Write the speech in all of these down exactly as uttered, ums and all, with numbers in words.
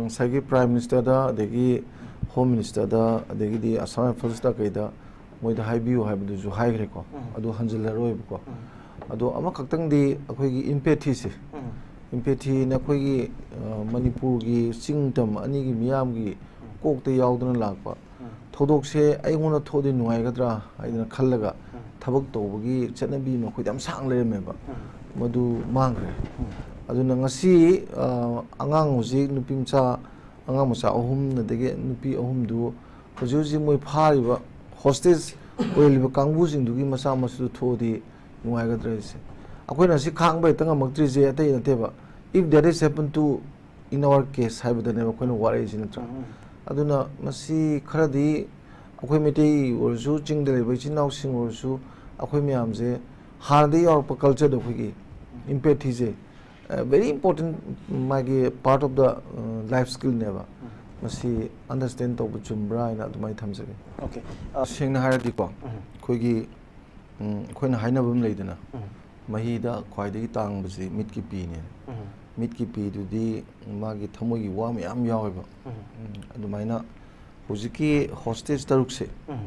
ꯉꯁꯥꯏꯒꯤ ꯄ꯭ꯔꯥꯏꯝ ꯃꯤꯅꯤꯁꯇꯔꯗ, ꯑꯗꯒꯤ ꯍꯣꯝ ꯃꯤꯅꯤꯁꯇꯔꯗ, ꯑꯗꯒꯤꯗꯤ ꯑꯁꯥꯝ ꯔꯥꯏꯐꯜꯁꯇ, ꯀꯩꯗ ꯃꯣꯏꯗ ꯍꯥꯏꯕꯤꯌꯨ ꯍꯥꯏꯕꯗꯨꯁꯨ ꯍꯥꯏꯈ꯭ꯔꯦꯀꯣ꯫ ꯎꯝ꯫ ꯑꯗꯨ ꯍꯟꯖꯤꯜꯂꯔꯣꯏꯕꯀꯣ꯫ ꯎꯝ꯫ ꯑꯗꯣ ꯑꯃꯈꯛꯇꯪꯗꯤ, ꯑꯩꯈꯣꯏꯒꯤ ꯏꯝꯄꯦꯊꯤꯁꯦ, ꯎꯝ꯫ ꯏꯝꯄꯦꯊꯤꯅ ꯑꯩꯈꯣꯏꯒꯤ, ꯑ, ꯃꯅꯤꯄꯨꯔꯒꯤ ꯆꯤꯡ ꯇꯝ ꯑꯅꯤꯒꯤ ꯃꯤꯌꯥꯝꯒꯤ ꯎꯝ꯫ ꯀꯣꯛꯇ ꯌꯥꯎꯗꯨꯅ ꯂꯥꯛꯄ ꯎꯝ꯫ ꯊꯧꯗꯣꯛꯁꯦ ꯑꯩꯉꯣꯟꯗ ꯊꯣꯛꯑꯗꯤ ꯅꯨꯡꯉꯥꯏꯒꯗ꯭ꯔꯥ ꯍꯥꯏꯗꯅ ꯈꯜꯂꯒ ꯎꯝ꯫ ꯊꯕꯛ ꯇꯧꯕꯒꯤ ꯆꯠꯅꯕꯤ ꯑꯃ ꯑꯩꯈꯣꯏꯗ ꯌꯥꯝ ꯁꯥꯡ ꯂꯩꯔꯝꯃꯦꯕ꯫ ꯎꯝ꯫ ꯃꯗꯨ ꯃꯥꯡꯈ꯭ꯔꯦ꯫ ꯎꯝ꯫ ꯑꯗꯨꯅ ꯉꯁꯤ, ꯑ, ꯑꯉꯥꯡ ꯍꯧꯖꯤꯛ ꯅꯨꯄꯤ ꯃꯆꯥ, ꯑꯉꯥꯡ ꯃꯆꯥ ꯑꯍꯨꯝ, ꯑꯗꯒꯤ ꯅꯨꯄꯤ ꯑꯍꯨꯝꯗꯨ ꯍꯧꯖꯤꯛ ꯍꯧꯖꯤꯛ ꯃꯣꯏ ꯐꯥꯔꯤꯕ ꯍꯣꯁꯇꯦꯖ ꯑꯣꯏꯔꯤꯕ ꯀꯥꯡꯕꯨꯁꯤꯡꯗꯨꯒꯤ ꯃꯆꯥ ꯃꯁꯨꯗꯨ ꯊꯣꯛꯑꯗꯤ ꯅꯨꯡꯉꯥꯏꯒꯗ꯭ꯔꯥ ꯍꯥꯏꯁꯦ꯫ ꯑꯩꯈꯣꯏꯅ ꯁꯤ ꯈꯥꯡꯕ ꯍꯦꯛꯇ ꯉꯝꯃꯛꯇ꯭ꯔꯤꯁꯦ ꯑꯇꯩ ꯅꯠꯇꯦꯕ, "If that is happen to in our case" ꯍꯥꯏꯕꯗꯅꯦꯕ ꯑꯩꯈꯣꯏꯅ ꯋꯥꯔꯛꯏꯁꯤ, ꯅꯠꯇ꯭ꯔꯥ? ꯎꯝ꯫ ꯑꯗꯨꯅ ꯃꯁꯤ ꯈꯔꯗꯤ ꯑꯩꯈꯣꯏ ꯃꯩꯇꯩ ꯑꯣꯏꯔꯁꯨ, ꯆꯤꯡꯗ ꯂꯩꯕ ꯏꯆꯤꯟ ꯏꯅꯥꯎꯁꯤꯡ ꯑꯣꯏꯔꯁꯨ, ꯑꯩꯈꯣꯏ ꯃꯌꯥꯝꯁꯦ ꯍꯥꯟꯅꯗꯒꯤ ꯌꯥꯎꯔꯛꯄ ꯀꯜꯆꯔꯗꯣ, ꯑꯩꯈꯣꯏꯒꯤ ꯏꯝꯄꯦꯊꯤꯁꯦ, ꯑ, very important, ꯃꯥꯒꯤ part of the, ꯑ, life skillꯅꯦꯕ꯫ ꯎꯝ꯫ ꯃꯁꯤ ꯑꯟꯗꯔꯁꯇꯦꯟ ꯇꯧꯕ ꯆꯨꯝꯕ꯭ꯔꯥ ꯍꯥꯏꯅ ꯑꯗꯨꯃꯥꯏꯅ ꯊꯝꯖꯒꯦ꯫ ꯑꯣꯀꯦ꯫ ꯑ, ꯁꯦꯡꯅ ꯍꯥꯏꯔꯗꯤꯀꯣ, ꯎꯝ꯫ ꯑꯩꯈꯣꯏꯒꯤ, ꯎꯝ, ꯑꯩꯈꯣꯏꯅ ꯍꯥꯏꯅꯕ ꯑꯃ ꯂꯩꯗꯅ, ꯎꯝ꯫ "ꯃꯍꯤꯗ ꯈ꯭ꯋꯥꯏꯗꯒꯤ ꯇꯥꯡꯕꯁꯤ ꯃꯤꯠꯀꯤ ꯄꯤꯅꯦ"꯫ ꯎꯝ꯫ ꯃꯤꯠꯀꯤ ꯄꯤꯗꯨꯗꯤ ꯃꯥꯒꯤ ꯊꯃꯣꯏꯒꯤ ꯋꯥ ꯃꯌꯥꯝ ꯌꯥꯎꯋꯦꯕ꯫ ꯎꯝ꯫ ꯎꯝ, ꯑꯗꯨꯃꯥꯏꯅ ꯍꯧꯖꯤꯛꯀꯤ ꯍꯣꯁꯇꯦꯖ ꯇꯔꯨꯛꯁꯦ, ꯎꯝ꯫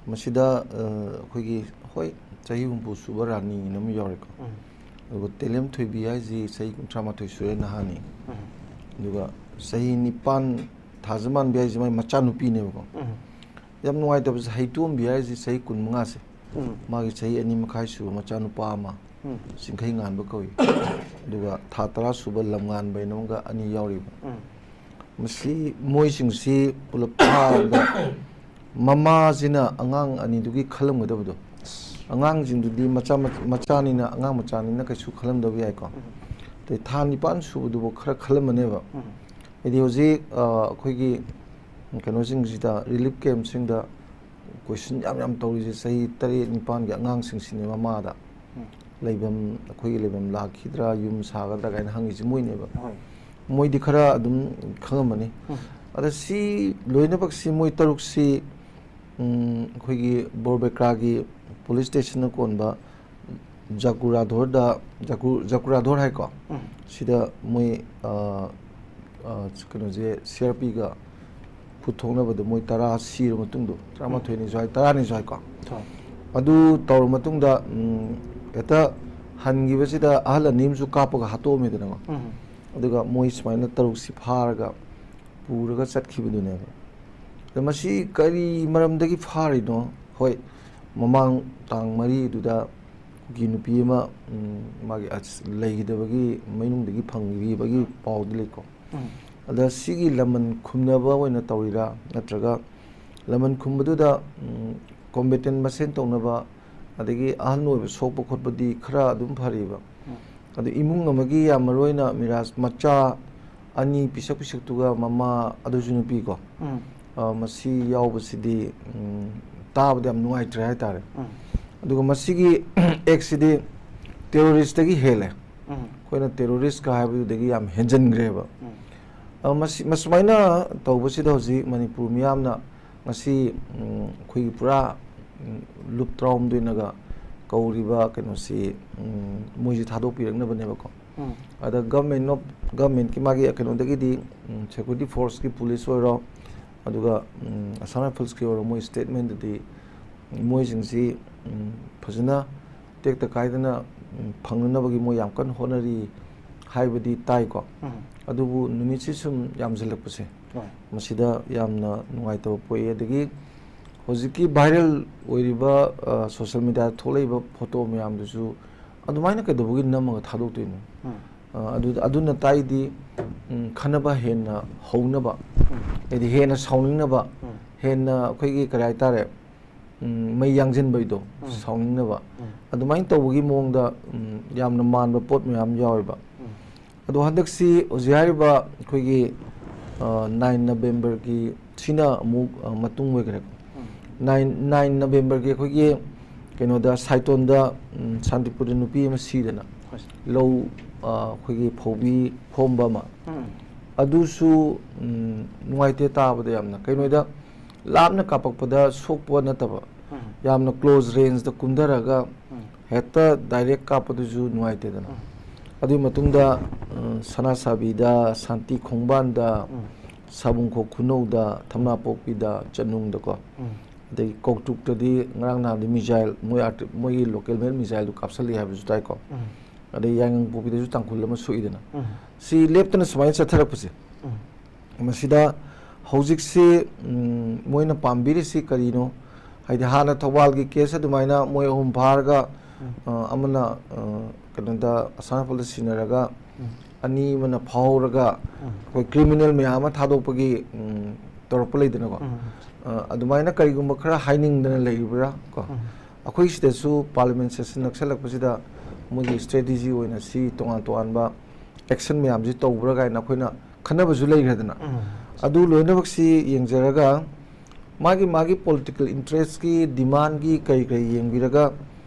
ꯃꯁꯤꯗ, ꯑ, ꯑꯩꯈꯣꯏꯒꯤ, ꯍꯣꯏ, ꯆꯍꯤ ꯍꯨꯝꯐꯨ ꯁꯨꯕ ꯔꯥꯅꯤꯅ ꯑꯃ ꯌꯥꯎꯔꯦꯀꯣ꯫ ꯎꯝ꯫ ꯑꯗꯨꯒ ꯇꯦꯂꯦꯝ ꯊꯣꯏꯕꯤ ꯍꯥꯏꯁꯤ ꯆꯍꯤ ꯀꯨꯟꯊ꯭ꯔꯥ ꯃꯥꯊꯣꯏ ꯁꯨꯔꯦ, ꯅꯍꯥꯅꯤ꯫ ꯎꯝ꯫ ꯑꯗꯨꯒ ꯆꯍꯤ ꯅꯤꯄꯥꯟ ꯊꯥꯖꯃꯥꯟꯕꯤ ꯍꯥꯏꯁꯤ ꯃꯥꯏ ꯃꯆꯥꯅꯨꯄꯤꯅꯦꯕꯀꯣ꯫ ꯎꯝ꯫ ꯌꯥꯝ ꯅꯨꯡꯉꯥꯏꯇꯕꯁꯦ, ꯍꯩꯇꯣꯝꯕꯤ ꯍꯥꯏꯁꯤ ꯆꯍꯤ ꯀꯨꯟ ꯃꯉꯥꯁꯦ, ꯎꯝ꯫ ꯃꯥꯒꯤ ꯆꯍꯤ ꯑꯅꯤ ꯃꯈꯥꯏ ꯁꯨꯕ ꯃꯆꯥꯅꯨꯄꯥ ꯑꯃ, ꯎꯝ꯫ ꯆꯤꯡꯈꯩ ꯉꯥꯟꯕ ꯀꯧꯏ꯫ ꯑꯗꯨꯒ ꯊꯥ ꯇꯔꯥ ꯁꯨꯕ ꯂꯝꯉꯥꯟꯕ ꯍꯥꯏꯅ ꯑꯃꯒ ꯑꯅꯤ ꯌꯥꯎꯔꯤꯕ꯫ ꯎꯝ꯫ ꯃꯁꯤ, ꯃꯣꯏꯁꯤꯡꯁꯤ ꯄꯨꯂꯞ ꯊꯥꯕꯗ ꯃꯃꯥꯁꯤꯅ ꯑꯉꯥꯡ ꯑꯅꯤꯗꯨꯒꯤ ꯈꯜꯂꯝꯒꯗꯕꯗꯣ, ꯑꯉꯥꯡꯁꯤꯡꯗꯨꯗꯤ ꯃꯆꯥ, ꯃꯆꯥꯅꯤꯅ, ꯑꯉꯥꯡ ꯃꯆꯥꯅꯤꯅ ꯀꯩꯁꯨ ꯈꯜꯂꯝꯗꯕ ꯌꯥꯏꯀꯣ꯫ ꯎꯝ꯫ ꯑꯗꯩ ꯊꯥ ꯅꯤꯄꯥꯟ ꯁꯨꯕꯗꯨꯕꯨ ꯈꯔ ꯈꯜꯂꯝꯃꯅꯦꯕ꯫ ꯎꯝ꯫ ꯍꯥꯏꯗꯤ ꯍꯧꯖꯤꯛ, ꯑ, ꯑꯩꯈꯣꯏꯒꯤ ꯀꯩꯅꯣꯁꯤꯡꯁꯤꯗ, ꯔꯤꯂꯤꯐ ꯀꯦꯝꯞꯁꯤꯡꯗ ꯀꯣꯏꯁꯟ ꯌꯥꯝ ꯌꯥꯝ ꯇꯧꯔꯤꯁꯦ ꯆꯍꯤ ꯇꯔꯦꯠ ꯅꯤꯄꯥꯟꯒꯤ ꯑꯉꯥꯡꯁꯤꯡꯁꯤꯅꯦ ꯃꯃꯥꯗ꯫ ꯎꯝ꯫ ꯂꯩꯐꯝ, ꯑꯩꯈꯣꯏꯒꯤ ꯂꯩꯐꯝ ꯂꯥꯛꯈꯤꯗ꯭ꯔꯥ, ꯌꯨꯝ ꯁꯥꯒꯗ꯭ꯔꯥ ꯀꯥꯏꯅ ꯍꯪꯉꯤꯁꯦ ꯃꯣꯏꯅꯦꯕ꯫ ꯍꯣꯏ꯫ ꯃꯣꯏꯗꯤ ꯈꯔ ꯑꯗꯨꯝ ꯈꯪꯉꯝꯃꯅꯤ꯫ ꯎꯝ꯫ ꯑꯗ ꯁꯤ ꯂꯣꯏꯅꯃꯛꯁꯤ ꯃꯣꯏ ꯇꯔꯨꯛꯁꯤ, ꯎꯝ, ꯑꯩꯈꯣꯏꯒꯤ ꯕꯣꯔꯕꯦꯀ꯭ꯔꯥꯒꯤ ꯄꯨꯂꯤꯁ ꯁ꯭ꯇꯦꯁꯟꯅ ꯀꯣꯟꯕ ꯖꯀꯨꯔꯥꯙꯣꯔꯗ, ꯖꯀꯨ-, ꯖꯀꯨꯔꯥꯙꯣꯔ ꯍꯥꯏꯀꯣ? ꯎꯝ꯫ ꯁꯤꯗ ꯃꯣꯏ, ꯑ, ꯑ, ꯀꯩꯅꯣꯁꯦ ꯁꯤ ꯑꯥꯔ ꯄꯤꯒ ꯈꯨꯠ ꯊꯣꯛꯅꯕꯗ ꯃꯣꯏ ꯇꯔꯥ ꯁꯤꯔ ꯃꯇꯨꯡꯗꯣ, ꯇꯔꯥꯃꯥꯊꯣꯏꯅꯤ ꯁ꯭ꯋꯥꯏ, ꯇꯔꯥꯅꯤ ꯁ꯭ꯋꯥꯏꯀꯣ꯫ ꯑꯗꯨ ꯇꯧꯔ ꯃꯇꯨꯡꯗ, ꯎꯝ, ꯍꯦꯛꯇ ꯍꯟꯈꯤꯕꯁꯤꯗ ꯑꯍꯜ ꯑꯅꯤ ꯑꯃꯁꯨ ꯀꯥꯞꯄꯒ ꯍꯥꯠꯇꯣꯛꯑꯝꯃꯦꯗꯅꯀꯣ꯫ ꯑꯗꯨꯒ ꯃꯣꯏ ꯁꯨꯃꯥꯏꯅ ꯇꯔꯨꯛꯁꯤ ꯐꯥꯔꯒ ꯄꯨꯔꯒ ꯆꯠꯈꯤꯕꯗꯨꯅꯦꯕ꯫ ꯑꯗ ꯃꯁꯤ ꯀꯔꯤ ꯃꯔꯝꯗꯒꯤ ꯐꯥꯔꯤꯅꯣ? ꯍꯣꯏ, ꯃꯃꯥꯡ ꯇꯥꯡ ꯃꯔꯤꯗꯨꯗ ꯀꯨꯀꯤ ꯅꯨꯄꯤ ꯑꯃ, ꯎꯝ, ꯃꯥꯒꯤ ꯑꯁ-, ꯂꯩꯈꯤꯗꯕꯒꯤ ꯃꯅꯨꯡꯗꯒꯤ ꯐꯪꯈꯤꯕꯒꯤ ꯄꯥꯎꯗꯤ ꯂꯩꯀꯣ꯫ ꯑꯗ ꯁꯤꯒꯤ ꯂꯃꯟ ꯈꯨꯝꯅꯕ ꯑꯣꯏꯅ ꯇꯧꯔꯤꯔꯥ, ꯅꯠꯇ꯭ꯔꯒ ꯂꯃꯟ ꯈꯨꯝꯕꯗꯨꯗ, ꯎꯝ, ꯀꯣꯝꯕꯦꯇꯦꯟ ꯃꯁꯦꯟ ꯇꯧꯅꯕ, ꯑꯗꯒꯤ ꯑꯍꯟ ꯑꯣꯏꯕ ꯁꯣꯛꯄ ꯈꯣꯠꯄꯗꯤ ꯈꯔ ꯑꯗꯨꯝ ꯐꯔꯤꯕ꯫ ꯑꯗꯨ ꯏꯃꯨꯡ ꯑꯃꯒꯤ ꯌꯥꯝ ꯃꯔꯨ ꯑꯣꯏꯅ ꯃꯤꯔꯥꯁ ꯃꯆꯥ ꯑꯅꯤ ꯄꯤꯁꯛ ꯄꯤꯁꯛꯇꯨꯒ ꯃꯃꯥ ꯑꯗꯨꯁꯨ ꯅꯨꯄꯤꯀꯣ, ꯑ, ꯃꯁꯤ ꯌꯥꯎꯕꯁꯤꯗꯤ, ꯎꯝ, ꯇꯥꯕꯗ ꯌꯥꯝ ꯅꯨꯡꯉꯥꯏꯇ꯭ꯔꯦ ꯍꯥꯏꯇꯥꯔꯦ꯫ ꯑꯗꯨꯒ ꯃꯁꯤꯒꯤ ꯑꯦꯛꯁꯤꯗꯤ ꯇꯦꯔꯣꯔꯤꯁꯇꯒꯤ ꯍꯦꯜꯂꯦ꯫ ꯑꯩꯈꯣꯏꯅ ꯇꯦꯔꯣꯔꯤꯁꯀ ꯍꯥꯏꯕꯗꯨꯗꯒꯤ ꯌꯥꯝ ꯍꯦꯟꯖꯟꯈ꯭ꯔꯦꯕ꯫ ꯑ, ꯃꯁꯤ, ꯃꯁꯨꯃꯥꯏꯅ ꯇꯧꯕꯁꯤꯗ ꯍꯧꯖꯤꯛ ꯃꯅꯤꯄꯨꯔ ꯃꯤꯌꯥꯝꯅ ꯉꯁꯤ, ꯎꯝ, ꯑꯩꯈꯣꯏꯒꯤ ꯄꯨꯔꯥ, ꯎꯝ, ꯂꯨꯞ ꯇꯔꯥꯍꯨꯝꯗꯣꯏꯅꯒ ꯀꯧꯔꯤꯕ ꯀꯩꯅꯣꯁꯤ, ꯎꯝ, ꯃꯣꯏꯁꯤ ꯊꯥꯗꯣꯛꯄꯤꯔꯛꯅꯕꯅꯦꯕꯀꯣ꯫ ꯑꯗ government of, governmentꯀꯤ ꯃꯥꯒꯤ ꯀꯩꯅꯣꯗꯒꯤꯗꯤ, ꯎꯝ, security forceꯀꯤ police ꯑꯣꯏꯔꯣ, ꯑꯗꯨꯒ, ꯎꯝ, Assam Riflesꯀꯤ ꯑꯣꯏꯔꯣ, ꯃꯣꯏ statementꯇꯗꯤ ꯃꯣꯏꯁꯤꯡꯁꯤ, ꯎꯝ, ꯐꯖꯅ ꯇꯦꯛꯇ ꯀꯥꯏꯗꯅ, ꯎꯝ, ꯐꯪꯅꯅꯕꯒꯤ ꯃꯣꯏ ꯌꯥꯝ ꯀꯟꯅ ꯍꯣꯠꯅꯔꯤ ꯍꯥꯏꯕꯗꯤ ꯇꯥꯏꯀꯣ꯫ ꯑꯗꯨꯕꯨ ꯅꯨꯃꯤꯠꯁꯤ ꯁꯨꯝ ꯌꯥꯝꯁꯤꯜꯂꯛꯄꯁꯦ, ꯃꯁꯤꯗ ꯌꯥꯝꯅ ꯅꯨꯡꯉꯥꯏꯇꯕ ꯄꯣꯛꯏ꯫ ꯑꯗꯒꯤ ꯍꯧꯖꯤꯛꯀꯤ viral ꯑꯣꯏꯔꯤꯕ, ꯑ, social mediaꯗ ꯊꯣꯛꯂꯛꯏꯕ photo ꯃꯌꯥꯝꯗꯨꯁꯨ ꯑꯗꯨꯃꯥꯏꯅ ꯀꯩꯗꯧꯕꯒꯤ ꯅꯝꯃꯒ ꯊꯥꯗꯣꯛꯇꯣꯏꯅꯣ? ꯑ, ꯑꯗꯨ, ꯑꯗꯨꯅ ꯇꯥꯛꯏꯗꯤ, ꯎꯝ, ꯈꯟꯅꯕ ꯍꯦꯟꯅ ꯍꯧꯅꯕ, ꯍꯥꯏꯗꯤ ꯍꯦꯟꯅ ꯁꯥꯎꯅꯤꯡꯅꯕ, ꯍꯦꯟꯅ ꯑꯩꯈꯣꯏꯒꯤ ꯀꯔꯤ ꯍꯥꯏꯇꯥꯔꯦ, ꯎꯝ, ꯃꯩ ꯌꯥꯡꯁꯤꯟꯕꯩꯗꯣ, ꯁꯥꯎꯅꯤꯡꯅꯕ, ꯑꯗꯨꯃꯥꯏꯅ ꯇꯧꯕꯒꯤ ꯃꯑꯣꯡꯗ, ꯎꯝ, ꯌꯥꯝꯅ ꯃꯥꯟꯕ ꯄꯣꯠ ꯃꯌꯥꯝ ꯌꯥꯎꯋꯦꯕ꯫ ꯑꯗꯣ ꯍꯟꯗꯛꯁꯤ ꯍꯧꯖꯤꯛ ꯍꯥꯏꯔꯤꯕ ꯑꯩꯈꯣꯏꯒꯤ, ꯑ, nine Novemberꯒꯤ ꯁꯤꯅ ꯑꯃꯨꯛ, ꯑ, ꯃꯇꯨꯡ ꯑꯣꯏꯈ꯭ꯔꯦꯀꯣ꯫ Nine, nine Novemberꯒꯤ ꯑꯩꯈꯣꯏꯒꯤ ꯀꯩꯅꯣꯗ, ꯁꯥꯏꯇꯣꯟꯗ, ꯎꯝ, ꯁꯥꯟꯇꯤꯄꯨꯔꯗ ꯅꯨꯄꯤ ꯑꯃ ꯁꯤꯗꯅ, ꯂꯧ, ꯑ, ꯑꯩꯈꯣꯏꯒꯤ ꯐꯧꯕꯤ ꯈꯣꯝꯕ ꯑꯃ, ꯑꯗꯨꯁꯨ, ꯎꯝ, ꯅꯨꯡꯉꯥꯏꯇꯦ ꯇꯥꯕꯗ ꯌꯥꯝꯅ꯫ ꯀꯩꯅꯣꯗ, ꯂꯥꯞꯅ ꯀꯥꯞꯄꯛꯄꯗ ꯁꯣꯛꯄ ꯅꯠꯇꯕ, ꯌꯥꯝꯅ close rangeꯗ ꯀꯨꯝꯊꯔꯒ ꯍꯦꯛꯇ direct ꯀꯥꯞꯄꯗꯨꯁꯨ ꯅꯨꯡꯉꯥꯏꯇꯦꯗꯅ꯫ ꯑꯗꯨꯒꯤ ꯃꯇꯨꯡꯗ, ꯎꯝ, ꯁꯅꯥꯁꯥꯕꯤꯗ, ꯁꯥꯟꯇꯤ ꯈꯣꯡꯕꯥꯟꯗ, ꯎꯝ꯫ ꯁꯥꯕꯨꯡꯈꯣꯛ ꯈꯨꯅꯧꯗ, ꯊꯝꯅꯥꯄꯣꯛꯄꯤꯗ, ꯆꯅꯨꯡꯗꯀꯣ꯫ ꯎꯝ꯫ ꯑꯗꯒꯤ ꯀꯧꯇ꯭ꯔꯨꯛꯇꯗꯤ ꯉꯔꯥꯡ ꯅꯍꯥꯟꯗꯤ missile, ꯃꯣꯏ ꯑꯥꯔꯇꯤ-, ꯃꯣꯏꯒꯤ local made missileꯗꯨ ꯀꯥꯞꯁꯜꯂꯤ ꯍꯥꯏꯕꯁꯨ ꯇꯥꯏꯀꯣ꯫ ꯎꯝ꯫ ꯑꯗꯩ ꯌꯥꯏꯉꯪꯄꯣꯛꯄꯤꯗꯁꯨ ꯇꯥꯡꯈꯨꯜ ꯑꯃ ꯁꯣꯛꯏꯗꯅ꯫ ꯎꯝ꯫ ꯁꯤ ꯂꯦꯞꯇꯅ ꯁꯨꯃꯥꯏꯅ ꯆꯠꯊꯔꯛꯄꯁꯦ, ꯎꯝ꯫ ꯃꯁꯤꯗ ꯍꯧꯖꯤꯛꯁꯤ, ꯎꯝ, ꯃꯣꯏꯅ ꯄꯥꯝꯕꯤꯔꯤꯁꯤ ꯀꯔꯤꯅꯣ? ꯍꯥꯏꯗꯤ ꯍꯥꯟꯅ ꯊꯧꯕꯥꯜꯒꯤ case ꯑꯗꯨꯃꯥꯏꯅ ꯃꯣꯏ ꯑꯍꯨꯝ ꯐꯥꯔꯒ, ꯎꯝ꯫ ꯑ, ꯑꯃꯅ, ꯑ, ꯀꯩꯅꯣꯗ, ꯑꯁꯥꯝ ꯔꯥꯏꯐꯜꯗ ꯁꯤꯟꯅꯔꯒ, ꯎꯝ꯫ ꯑꯅꯤ ꯑꯃꯅ ꯐꯥꯍꯧꯔꯒ, ꯎꯝ꯫ ꯑꯩꯈꯣꯏ criminal ꯃꯌꯥꯝ ꯑꯃ ꯊꯥꯗꯣꯛꯄꯒꯤ, ꯎꯝ, ꯇꯧꯔꯛꯄ ꯂꯩꯗꯅꯀꯣ꯫ ꯎꯝ꯫ ꯑ, ꯑꯗꯨꯃꯥꯏꯅ ꯀꯔꯤꯒꯨꯝꯕ ꯈꯔ ꯍꯥꯏꯅꯤꯡꯗꯅ ꯂꯩꯔꯤꯕ꯭ꯔꯥ ꯀꯣ? ꯎꯝ꯫ ꯑꯩꯈꯣꯏ ꯁꯤꯗꯁꯨ parliament session ꯅꯛꯁꯜꯂꯛꯄꯁꯤꯗ ꯃꯣꯏꯒꯤ strategy ꯑꯣꯏꯅ ꯁꯤ ꯇꯣꯉꯥꯟ ꯇꯣꯉꯥꯟꯕ action ꯃꯌꯥꯝꯁꯤ ꯇꯧꯕ꯭ꯔꯥ ꯀꯥꯏꯅ ꯑꯩꯈꯣꯏꯅ ꯈꯟꯅꯕꯁꯨ ꯂꯩꯈ꯭ꯔꯦꯗꯅ꯫ ꯎꯝ꯫ ꯑꯗꯨ ꯂꯣꯏꯅꯃꯛꯁꯤ ꯌꯦꯡꯖꯔꯒ ꯃꯥꯒꯤ ꯃꯥꯒꯤ political interest ꯀꯤ demand ꯀꯤ ꯀꯔꯤ ꯀꯔꯤ ꯌꯦꯡꯕꯤꯔꯒ,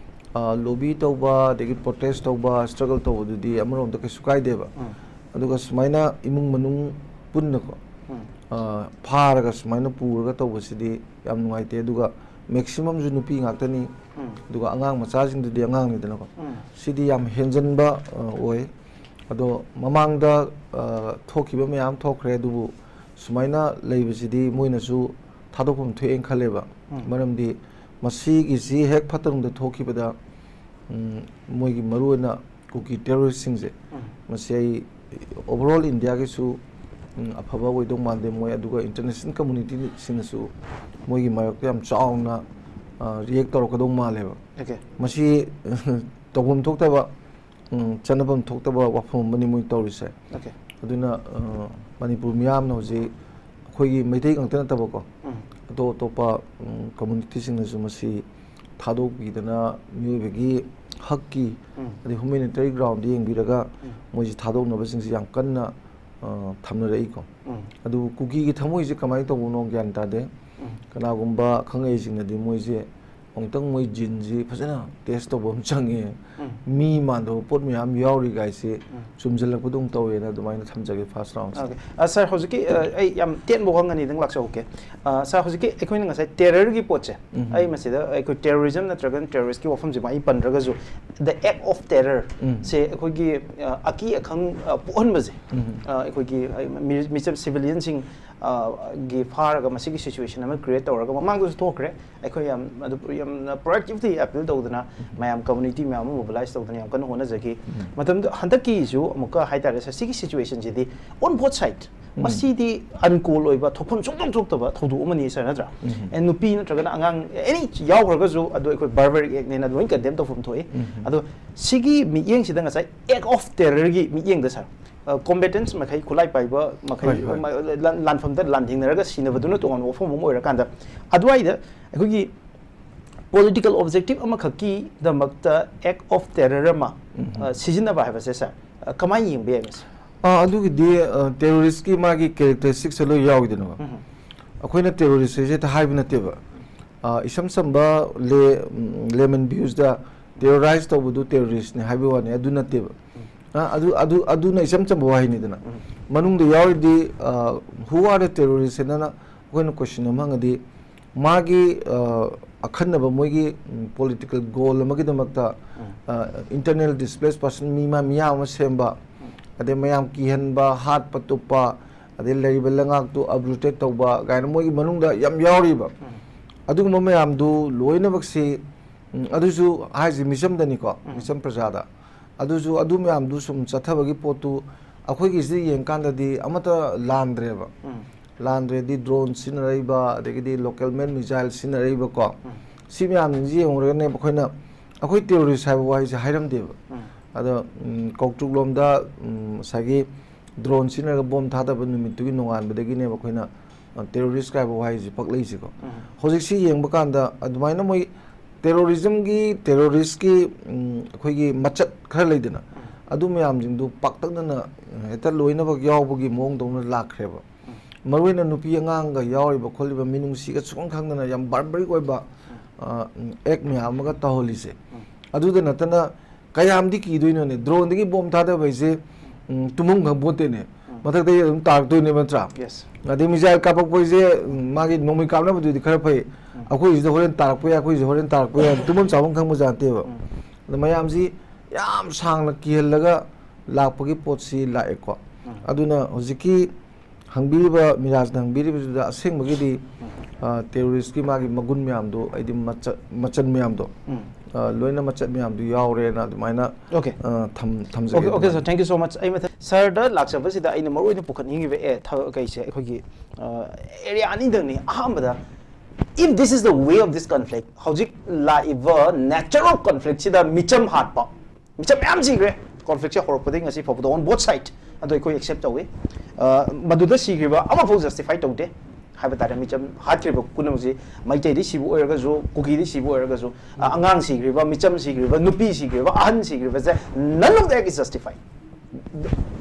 ꯑ, lobby ꯇꯧꯕ, ꯑꯗꯒꯤ protest ꯇꯧꯕ, struggle ꯇꯧꯕꯗꯨꯗꯤ ꯑꯃꯔꯣꯝꯗ ꯀꯩꯁꯨ ꯀꯥꯏꯗꯦꯕ꯫ ꯎꯝ꯫ ꯑꯗꯨꯒ ꯁꯨꯃꯥꯏꯅ ꯏꯃꯨꯡ ꯃꯅꯨꯡ ꯄꯨꯟꯅꯀꯣ, ꯎꯝ꯫ ꯑ, ꯐꯥꯔꯒ ꯁꯨꯃꯥꯏꯅ ꯄꯨꯔꯒ ꯇꯧꯕꯁꯤꯗꯤ ꯌꯥꯝ ꯅꯨꯡꯉꯥꯏꯇꯦ꯫ ꯑꯗꯨꯒ maximum ꯁꯨ ꯅꯨꯄꯤ ꯉꯥꯛꯇꯅꯤ꯫ ꯎꯝ꯫ ꯑꯗꯨꯒ ꯑꯉꯥꯡ ꯃꯆꯥꯁꯤꯡꯗꯨꯗꯤ ꯑꯉꯥꯡꯅꯤꯗꯅꯀꯣ꯫ ꯎꯝ꯫ ꯁꯤꯗꯤ ꯌꯥꯝ ꯍꯦꯟꯖꯟꯕ, ꯑ, ꯑꯣꯏ꯫ ꯑꯗꯣ ꯃꯃꯥꯡꯗ, ꯑ, ꯊꯣꯛꯈꯤꯕ ꯃꯌꯥꯝ ꯊꯣꯛꯈ꯭ꯔꯦ, ꯑꯗꯨꯕꯨ ꯁꯨꯃꯥꯏꯅ ꯂꯩꯕꯁꯤꯗꯤ ꯃꯣꯏꯅꯁꯨ ꯊꯥꯗꯣꯛꯐꯝ ꯊꯣꯛꯑꯦꯅ ꯈꯜꯂꯦꯕ꯫ ꯎꯝ꯫ ꯃꯔꯝꯗꯤ ꯃꯁꯤꯒꯤꯁꯤ ꯍꯦꯛ ꯐꯠꯇꯅꯨꯡꯗ ꯊꯣꯛꯈꯤꯕꯗ, ꯎꯝ, ꯃꯣꯏꯒꯤ ꯃꯔꯨꯑꯣꯏꯅ ꯀꯨꯀꯤ terrorist ꯁꯤꯡꯁꯦ, ꯎꯝ꯫ ꯃꯁꯤ ꯑꯩ overall India ꯒꯤꯁꯨ, ꯎꯝ, ꯑꯐꯕ ꯑꯣꯏꯗꯧ ꯃꯥꯟꯗꯦ ꯃꯣꯏ, ꯑꯗꯨꯒ international community ꯁꯤꯡꯅꯁꯨ ꯃꯣꯏꯒꯤ ꯃꯥꯌꯣꯛꯇ ꯌꯥꯝ ꯆꯥꯎꯅ, ꯑ, react ꯇꯧꯔꯛꯀꯗꯧ ꯃꯥꯜꯂꯦꯕ꯫ Okay꯫ ꯃꯁꯤ ꯇꯧꯐꯝ ꯊꯣꯛꯇꯕ, ꯎꯝ, ꯆꯠꯅꯐꯝ ꯊꯣꯛꯇꯕ ꯋꯥꯐꯝ ꯑꯃꯅꯤ ꯃꯣꯏ ꯇꯧꯔꯤꯁꯦ꯫ Okay꯫ ꯑꯗꯨꯅ, ꯑ, ꯃꯅꯤꯄꯨꯔ ꯃꯤꯌꯥꯝꯅ ꯍꯧꯖꯤꯛ ꯑꯩꯈꯣꯏꯒꯤ ꯃꯩꯇꯩ ꯉꯥꯛꯇ ꯅꯠꯇꯕꯀꯣ, ꯎꯝ꯫ ꯑꯇꯣꯞ ꯑꯇꯣꯞꯄ, ꯎꯝ, community ꯁꯤꯡꯅꯁꯨ ꯃꯁꯤ ꯊꯥꯗꯣꯛꯄꯤꯗꯅ ꯃꯤꯑꯣꯏꯕꯒꯤ ꯍꯛꯀꯤ, ꯎꯝ꯫ ꯑꯗꯩ humanitarian ground ꯗ ꯌꯦꯡꯕꯤꯔꯒ ꯎꯝ꯫ ꯃꯣꯏꯁꯤ ꯊꯥꯗꯣꯛꯅꯕꯁꯤꯡꯁꯤ ꯌꯥꯝ ꯀꯟꯅ, ꯑ, ꯊꯝꯅꯔꯛꯏꯀꯣ꯫ ꯎꯝ꯫ ꯑꯗꯨꯕꯨ ꯀꯨꯀꯤꯒꯤ ꯊꯃꯣꯏꯁꯦ ꯀꯃꯥꯏꯅ ꯇꯧꯕꯅꯣ ꯒ꯭ꯌꯥꯟ ꯇꯥꯗꯦ꯫ ꯎꯝ꯫ ꯀꯅꯥꯒꯨꯝꯕ ꯈꯪꯍꯩꯁꯤꯡꯅꯗꯤ ꯃꯣꯏꯁꯦ ꯑꯃꯨꯛꯇꯪ ꯃꯣꯏ ꯖꯤꯟꯁꯤ ꯐꯖꯅ ꯇꯦꯁ ꯇꯧꯕ ꯑꯃ ꯆꯪꯉꯦ꯫ ꯃꯤ ꯃꯥꯟꯗꯕ ꯄꯣꯠ ꯃꯌꯥꯝ ꯌꯥꯎꯔꯤ ꯀꯥꯏꯁꯦ ꯆꯨꯝꯁꯤꯜꯂꯛꯄꯗꯧꯅ ꯇꯧꯋꯦꯅ ꯑꯗꯨꯃꯥꯏꯅ ꯊꯝꯖꯒꯦ ꯐꯥꯔꯁ ꯔꯥꯎꯟꯁꯦ꯫ ꯑꯣꯀꯦ꯫ ꯁꯥꯔ, ꯍꯧꯖꯤꯛꯀꯤ, ꯑ, ꯑꯩ ꯌꯥꯝ ꯇꯦꯟꯕ ꯋꯥꯍꯪ ꯑꯅꯤꯗꯪ ꯂꯥꯛꯆꯍꯧꯒꯦ꯫ ꯑ, ꯁꯥꯔ, ꯍꯧꯖꯤꯛꯀꯤ ꯑꯩꯈꯣꯏꯅ ꯉꯁꯥꯏ ꯇꯦꯔꯔꯒꯤ ꯄꯣꯠꯁꯦ, ꯑꯩ ꯃꯁꯤꯗ ꯑꯩꯈꯣꯏ ꯇꯦꯔꯣꯔꯤꯖꯝ ꯅꯠꯇ꯭ꯔꯒꯅ ꯇꯦꯔꯣꯔꯤꯁꯀꯤ ꯋꯥꯐꯝꯁꯤꯃ ꯑꯩ ꯄꯟꯗ꯭ꯔꯒꯁꯨ, the act of terror ꯁꯦ ꯑꯩꯈꯣꯏꯒꯤ, ꯑ, ꯑꯀꯤ ꯑꯈꯪ, ꯑ, ꯄꯣꯛꯍꯟꯕꯁꯦ, ꯑ, ꯑꯩꯈꯣꯏꯒꯤ, ꯑ, ꯃꯤ-, ꯃꯤꯆꯝ ꯁꯤꯚꯤꯂꯤꯌꯟꯁꯤꯡ, ꯑ, ꯒꯤ ꯐꯥꯔꯒ ꯃꯁꯤꯒꯤ ꯁꯤꯆꯨꯋꯦꯁꯟ ꯑꯃ ꯀ꯭ꯔꯤꯌꯦꯠ ꯇꯧꯔꯒ ꯃꯃꯥꯡꯗꯁꯨ ꯊꯣꯛꯈ꯭ꯔꯦ꯫ ꯑꯩꯈꯣꯏ ꯌꯥꯝ ꯑꯗꯨ ꯌꯥꯝꯅ ꯄ꯭ꯔꯣꯑꯦꯛꯇꯤꯚꯂꯤ ꯑꯄꯤꯜ ꯇꯧꯗꯅ ꯃꯌꯥꯝ ꯀꯝꯃꯨꯅꯤꯇꯤ ꯃꯌꯥꯝ ꯑꯃ ꯃꯣꯕꯤꯂꯥꯏꯁ ꯇꯧꯗꯅ ꯌꯥꯝ ꯀꯟꯅ ꯍꯣꯠꯅꯖꯈꯤ꯫ ꯃꯇꯝꯗꯨ ꯍꯟꯗꯛꯀꯤꯁꯨ ꯑꯃꯨꯛꯀ ꯍꯥꯏꯇꯥꯔꯦ ꯁꯥꯔ, ꯁꯤꯒꯤ ꯁꯤꯆꯨꯋꯦꯁꯟꯁꯤꯗꯤ on both side ꯃꯁꯤꯗꯤ ꯑꯟꯀꯣꯜ ꯑꯣꯏꯕ ꯊꯣꯛꯐꯝ ꯁꯨꯡꯊꯣꯛ ꯊꯣꯛꯇꯕ ꯊꯧꯗꯣꯛ ꯑꯃꯅꯤ ꯁꯥꯔ, ꯅꯠꯇ꯭ꯔꯥ? ꯑꯦ, ꯅꯨꯄꯤ ꯅꯠꯇ꯭ꯔꯒꯅ ꯑꯉꯥꯡ ꯑꯦꯅꯤ ꯌꯥꯎꯈ꯭ꯔꯒꯁꯨ ꯑꯗꯨ ꯑꯩꯈꯣꯏ ꯕꯥꯔꯕꯔꯤꯛ ꯑꯦꯛꯅꯦꯅ ꯂꯣꯏ ꯀꯟꯗꯦꯝ ꯇꯧꯐꯝ ꯊꯣꯛꯏ꯫ ꯑꯗꯣ ꯁꯤꯒꯤ ꯃꯤꯠꯌꯦꯡꯁꯤꯗ ꯉꯁꯥꯏ act of terrorꯒꯤ ꯃꯤꯠꯌꯦꯡꯗ ꯁꯥꯔ, ꯀꯣꯝꯕꯦꯇꯦꯟꯁ ꯃꯈꯩ, ꯈꯨꯠꯂꯥꯏ ꯄꯥꯏꯕ ꯃꯈꯩ, ꯍꯣꯏ, ꯍꯣꯏ꯫ ꯃ-, ꯂꯥꯟ-, ꯂꯥꯟꯐꯝꯗ ꯂꯥꯟꯊꯦꯡꯅꯔꯒ ꯁꯤꯅꯕꯗꯨꯅ ꯇꯣꯉꯥꯟꯕ ꯋꯥꯐꯝ ꯑꯃ ꯑꯣꯏꯔꯀꯥꯟꯗ, ꯑꯗꯨꯋꯥꯏꯗ ꯑꯩꯈꯣꯏꯒꯤ ꯄꯣꯂꯤꯇꯤꯀꯦꯜ ꯑꯣꯕꯖꯦꯛꯇꯤꯚ ꯑꯃꯈꯛꯀꯤꯗꯃꯛꯇ act of terror ꯑꯃ, ꯑ, ꯁꯤꯖꯤꯟꯅꯕ ꯍꯥꯏꯕꯁꯦ ꯁꯥꯔ, ꯑ, ꯀꯃꯥꯏꯅ ꯌꯦꯡꯕ ꯌꯥꯏ ꯃꯁꯤ? ꯑꯥ, ꯑꯗꯨꯒꯤꯗꯤ, ꯑ, ꯇꯦꯔꯣꯔꯤꯁꯀꯤ ꯃꯥꯒꯤ ꯀꯦꯔꯦꯛꯇꯔꯤꯁꯇꯤꯛꯁꯦ ꯂꯣꯏ ꯌꯥꯎꯏꯗꯅꯀꯣ꯫ ꯑꯩꯈꯣꯏꯅ ꯇꯦꯔꯣꯔꯤꯁ ꯍꯥꯏꯁꯦ ꯍꯦꯛꯇ ꯍꯥꯏꯕ ꯅꯠꯇꯦꯕ꯫ ꯑ, ꯏꯁꯝ ꯁꯝꯕ ꯂꯦ-, ꯎꯝ, ꯂꯦꯃꯟ ꯚ꯭ꯌꯨꯁꯇ ꯇꯦꯔꯣꯔꯥꯏꯁ ꯇꯧꯕꯗꯨ ꯇꯦꯔꯣꯔꯤꯁꯅꯤ ꯍꯥꯏꯕꯒꯤ ꯋꯥꯅꯤ, ꯑꯗꯨ ꯅꯠꯇꯦꯕ꯫ ꯑ, ꯑꯗꯨ, ꯑꯗꯨ, ꯑꯗꯨꯅ ꯏꯆꯝ ꯆꯝꯕ ꯋꯥꯍꯩꯅꯤꯗꯅ꯫ ꯃꯅꯨꯡꯗ ꯌꯥꯎꯔꯤꯗꯤ, ꯑ, "Who are the terrorists?" ꯍꯥꯏꯅ ꯑꯩꯈꯣꯏꯅ ꯀꯣꯏꯁꯟ ꯑꯃ ꯍꯪꯉꯗꯤ, ꯃꯥꯒꯤ, ꯑ, ꯑꯈꯟꯅꯕ ꯃꯣꯏꯒꯤ, ꯎꯝ, ꯄꯣꯂꯤꯇꯤꯀꯦꯜ ꯒꯣꯜ ꯑꯃꯒꯤꯗꯃꯛꯇ, ꯑ, ꯏꯟꯇꯔꯅꯦꯜ ꯗꯤꯁꯄ꯭ꯂꯦꯁ ꯄꯥꯔꯁꯟ ꯃꯤ ꯃ-, ꯃꯤꯌꯥꯝ ꯑꯃ ꯁꯦꯝꯕ, ꯑꯗꯩ ꯃꯌꯥꯝ ꯀꯤꯍꯟꯕ, ꯍꯥꯠꯄ ꯇꯨꯞꯄ, ꯑꯗꯩ ꯂꯩꯔꯤꯕ ꯂꯩꯉꯥꯛꯇꯨ ꯑꯞꯔꯨꯇꯦꯠ ꯇꯧꯕ ꯀꯥꯏꯅ ꯃꯣꯏꯒꯤ ꯃꯅꯨꯡꯗ ꯌꯥꯝ ꯌꯥꯎꯔꯤꯕ꯫ ꯑꯗꯨꯒꯨꯝꯕ ꯃꯌꯥꯝꯗꯨ ꯂꯣꯏꯅꯃꯛꯁꯤ, ꯎꯝ, ꯑꯗꯨꯁꯨ ꯍꯥꯏꯁꯤ ꯃꯤꯆꯝꯗꯅꯤꯀꯣ, ꯃꯤꯆꯝ ꯄ꯭ꯔꯖꯥꯗ꯫ ꯑꯗꯨꯁꯨ ꯑꯗꯨ ꯃꯌꯥꯝꯗꯨ ꯁꯨꯝ ꯆꯠꯊꯕꯒꯤ ꯄꯣꯠꯇꯨ ꯑꯩꯈꯣꯏꯒꯤꯁꯤꯗ ꯌꯦꯡꯀꯥꯟꯗꯗꯤ ꯑꯃꯠꯇ ꯂꯥꯟꯗ꯭ꯔꯦꯕ꯫ ꯂꯥꯟꯗ꯭ꯔꯦꯗꯤ ꯗ꯭ꯔꯣꯟ ꯁꯤꯖꯤꯟꯅꯔꯛꯏꯕ, ꯑꯗꯒꯤꯗꯤ ꯂꯣꯀꯦꯜ ꯃꯦꯟ ꯃꯤꯖꯥꯏꯜ ꯁꯤꯖꯤꯟꯅꯔꯛꯏꯕꯀꯣ, ꯁꯤ ꯃꯌꯥꯝꯁꯤꯡꯁꯤ ꯌꯦꯡꯉꯨꯔꯒꯅꯦ ꯑꯩꯈꯣꯏꯅ, ꯑꯩꯈꯣꯏ ꯇꯦꯔꯣꯔꯤꯁ ꯍꯥꯏꯕ ꯋꯥꯍꯩꯁꯦ ꯍꯥꯏꯔꯝꯗꯦꯕ꯫ ꯑꯗꯣ, ꯎꯝ, ꯀꯧꯇ꯭ꯔꯨꯛꯂꯣꯝꯗ, ꯎꯝ, ꯉꯁꯥꯏꯒꯤ ꯗ꯭ꯔꯣꯟ ꯁꯤꯖꯤꯟꯅꯔꯒ ꯕꯣꯝ ꯊꯥꯗꯕ ꯅꯨꯃꯤꯠꯇꯨꯒꯤ ꯅꯣꯡꯉꯥꯟꯕꯗꯒꯤꯅꯦꯕ ꯑꯩꯈꯣꯏꯅ, ꯑ, ꯇꯦꯔꯣꯔꯤꯁ ꯍꯥꯏꯕ ꯋꯥꯍꯩꯁꯤ ꯄꯛꯂꯛꯏꯁꯤꯀꯣ꯫ ꯍꯧꯖꯤꯛꯁꯤ ꯌꯦꯡꯕ ꯀꯥꯟꯗ ꯑꯗꯨꯃꯥꯏꯅ ꯃꯣꯏ ꯇꯦꯔꯣꯔꯤꯖꯝꯒꯤ, ꯇꯦꯔꯣꯔꯤꯁꯀꯤ, ꯎꯝ, ꯑꯩꯈꯣꯏꯒꯤ ꯃꯆꯠ ꯈꯔ ꯂꯩꯗꯅ, ꯑꯗꯨ ꯃꯌꯥꯝꯁꯤꯡꯗꯨ ꯄꯥꯛꯇꯛꯅꯅ ꯍꯦꯛꯇ ꯂꯣꯏꯅꯃꯛ ꯌꯥꯎꯕꯒꯤ ꯃꯑꯣꯡꯗꯧꯅ ꯂꯥꯛꯈ꯭ꯔꯦꯕ꯫ ꯃꯔꯨꯑꯣꯏꯅ ꯅꯨꯄꯤ ꯑꯉꯥꯡꯒ ꯌꯥꯎꯔꯤꯕ ꯈꯣꯠꯂꯤꯕ ꯃꯤꯅꯨꯡꯁꯤꯒ ꯁꯨꯈꯪ ꯈꯪꯗꯅ ꯌꯥꯝ ꯕꯥꯔꯕꯔꯤꯛ ꯑꯣꯏꯕ, ꯑꯦꯛ ꯃꯌꯥꯝ ꯑꯃꯒ ꯇꯧꯍꯜꯂꯤꯁꯦ꯫ ꯑꯗꯨꯗ ꯅꯠꯇꯅ ꯀꯌꯥꯝꯗꯤ ꯀꯤꯗꯣꯏꯅꯣꯅꯦ? ꯗ꯭ꯔꯣꯟꯗꯒꯤ ꯕꯣꯝ ꯊꯥꯗꯕ ꯍꯥꯏꯁꯦ, ꯎꯝ, ꯇꯨꯝꯐꯝ ꯈꯪꯄꯣꯠꯇꯦꯅꯦ꯫ ꯃꯊꯛꯇꯒꯤ ꯑꯗꯨꯝ ꯇꯥꯔꯛꯇꯣꯏꯅꯦꯕ, ꯅꯠꯇ꯭ꯔꯥ? ꯌꯦꯁ꯫ ꯑꯗꯩ ꯃꯤꯁꯥꯏꯜ ꯀꯥꯞꯄꯛꯄ ꯍꯥꯏꯁꯦ, ꯎꯝ, ꯃꯥꯒꯤ ꯅꯣꯡꯃꯩ ꯀꯥꯞꯅꯕꯗꯨꯗꯤ ꯈꯔ ꯐꯩ꯫ ꯑꯩꯈꯣꯏꯁꯤꯗ ꯍꯣꯔꯦꯟ ꯇꯥꯔꯛꯄ ꯌꯥꯏ, ꯑꯩꯈꯣꯏꯁꯤꯗ ꯍꯣꯔꯦꯟ ꯇꯥꯔꯛꯄ ꯌꯥꯏ, ꯇꯨꯝꯐꯝ ꯆꯥꯐꯝ ꯈꯪꯕꯖꯥꯠ ꯅꯠꯇꯦꯕ꯫ ꯑꯗ ꯃꯌꯥꯝꯁꯤ ꯌꯥꯝ ꯁꯥꯡꯅ ꯀꯤꯍꯜꯂꯒ ꯂꯥꯛꯄꯒꯤ ꯄꯣꯠꯁꯤ ꯂꯥꯛꯑꯦꯀꯣ꯫ ꯑꯗꯨꯅ ꯍꯧꯖꯤꯛꯀꯤ ꯍꯪꯕꯤꯔꯤꯕ, ꯃꯤꯔꯥꯖꯅ ꯍꯪꯕꯤꯔꯤꯕꯗꯨꯗ ꯑꯁꯦꯡꯕꯒꯤꯗꯤ, ꯑ, ꯇꯦꯔꯣꯔꯤꯁꯀꯤ ꯃꯥꯒꯤ ꯃꯒꯨꯟ ꯃꯌꯥꯝꯗꯣ, ꯍꯥꯏꯗꯤ ꯃꯆ-, ꯃꯆꯜ ꯃꯌꯥꯝꯗꯣ, ꯑ, ꯂꯣꯏꯅ ꯃꯆꯜ ꯃꯌꯥꯝꯗꯣ ꯌꯥꯎꯔꯦꯅ ꯑꯗꯨꯃꯥꯏꯅ, Okay. ꯑ, ꯊꯝ-, ꯊꯝꯖꯒꯦ꯫ Okay, okay, sir. ꯑꯗꯨꯃꯥꯏꯅ꯫ Thank you so much. ꯑꯩ ꯃꯊꯪ ꯁꯔꯗ ꯂꯥꯛꯆꯕꯁꯤꯗ ꯑꯩꯅ ꯃꯔꯨ ꯑꯣꯏꯅ ꯄꯨꯈꯠꯅꯤꯡꯉꯤꯕ ꯑꯦ, ꯊ-, ꯀꯩꯁꯦ ꯑꯩꯈꯣꯏꯒꯤ, ꯑ, ꯑꯦꯔꯤꯌꯥ ꯑꯅꯤꯗꯪꯅꯤ꯫ ꯑꯍꯥꯟꯕꯗ, if this is the way of this conflict, ꯍꯧꯖꯤꯛ ꯂꯥꯛꯏꯕ natural conflict ꯁꯤꯗ ꯃꯤꯆꯝ ꯍꯥꯠꯄ, ꯃꯤꯆꯝ ꯃꯌꯥꯝ ꯁꯤꯈ꯭ꯔꯦ꯫ Conflict ꯁꯦ ꯍꯧꯔꯛꯄꯗꯒꯤ ꯉꯁꯤ ꯐꯥꯎꯕꯗ on both side, ꯑꯗꯣ ꯑꯩꯈꯣꯏ accept ꯇꯧꯏ꯫ ꯑ, ꯃꯗꯨꯗ ꯁꯤꯈ꯭ꯔꯤꯕ ꯑꯃꯐꯥꯎ justify ꯇꯧꯗꯦ ꯍꯥꯏꯕ ꯇꯥꯔꯦ꯫ ꯃꯤꯆꯝ ꯍꯥꯠꯈ꯭ꯔꯤꯕ ꯄꯨꯝꯅꯃꯛꯁꯤ ꯃꯩꯇꯩꯗꯤ ꯁꯤꯕ ꯑꯣꯏꯔꯒꯁꯨ, ꯀꯨꯀꯤꯗꯤ ꯁꯤꯕ ꯑꯣꯏꯔꯒꯁꯨ, ꯑ, ꯑꯉꯥꯡ ꯁꯤꯈ꯭ꯔꯤꯕ, ꯃꯤꯆꯝ ꯁꯤꯈ꯭ꯔꯤꯕ, ꯅꯨꯄꯤ ꯁꯤꯈ꯭ꯔꯤꯕ, ꯑꯍꯟ ꯁꯤꯈ꯭ꯔꯤꯕꯁꯦ, none of that is justified.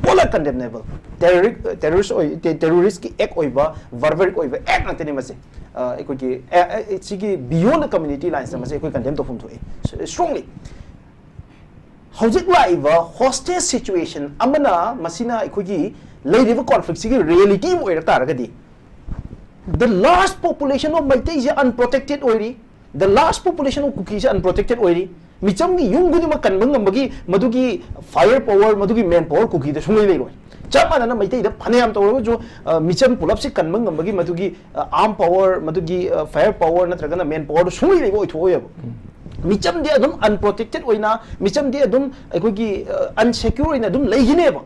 All are condemnable. Terrori-, terrorist ꯑꯣꯏ-, te-, terrorist ꯀꯤ act ꯑꯣꯏꯕ, barbaric ꯑꯣꯏꯕ act ꯉꯥꯛꯇꯅꯤ ꯃꯁꯦ꯫ ꯑ, ꯑꯩꯈꯣꯏꯒꯤ, ꯑ, ꯑ, ꯁꯤꯒꯤ beyond the community lines ꯇ ꯃꯁꯦ ꯑꯩꯈꯣꯏ condemn ꯇꯧꯐꯝ ꯊꯣꯛꯏ, strongly꯫ ꯍꯧꯖꯤꯛ ꯂꯥꯛꯏꯕ hostage situation ꯑꯃꯅ, ꯃꯁꯤꯅ ꯑꯩꯈꯣꯏꯒꯤ ꯂꯩꯔꯤꯕ conflict ꯁꯤꯒꯤ reality ꯑꯃ ꯑꯣꯏꯔꯛ ꯇꯥꯔꯒꯗꯤ, the large population of ꯃꯩꯇꯩꯁꯦ unprotected ꯑꯣꯏꯔꯤ, the large population of ꯀꯨꯀꯤꯁꯦ unprotected ꯑꯣꯏꯔꯤ꯫ ꯃꯤꯆꯝꯒꯤ ꯌꯨꯝ ꯈꯨꯗꯤꯡꯃꯛ ꯀꯟꯕ ꯉꯝꯕꯒꯤ ꯃꯗꯨꯒꯤ fire power, ꯃꯗꯨꯒꯤ man power ꯀꯨꯀꯤꯗ ꯁꯨꯡꯂꯩ ꯂꯩꯔꯣꯏ꯫ ꯆꯞ ꯃꯥꯟꯅꯅ ꯃꯩꯇꯩꯗ ꯐꯅꯌꯥꯝ ꯇꯧꯔꯒꯁꯨ, ꯑ, ꯃꯤꯆꯝ ꯄꯨꯂꯞꯁꯤ ꯀꯟꯕ ꯉꯝꯕꯒꯤ ꯃꯗꯨꯒꯤ, ꯑ, arm power, ꯃꯗꯨꯒꯤ, ꯑ, fire power ꯅꯠꯇ꯭ꯔꯒꯅ man power ꯗꯨ ꯁꯨꯡꯂꯩ ꯂꯩꯕ ꯑꯣꯏꯊꯣꯛꯑꯣꯏꯕ꯫ ꯃꯤꯆꯝꯗꯤ ꯑꯗꯨꯝ unprotected ꯑꯣꯏꯅ, ꯃꯤꯆꯝꯗꯤ ꯑꯗꯨꯝ ꯑꯩꯈꯣꯏꯒꯤ, ꯑ, unsecure ꯑꯣꯏꯅ ꯑꯗꯨꯝ ꯂꯩꯈꯤꯅꯦꯕ,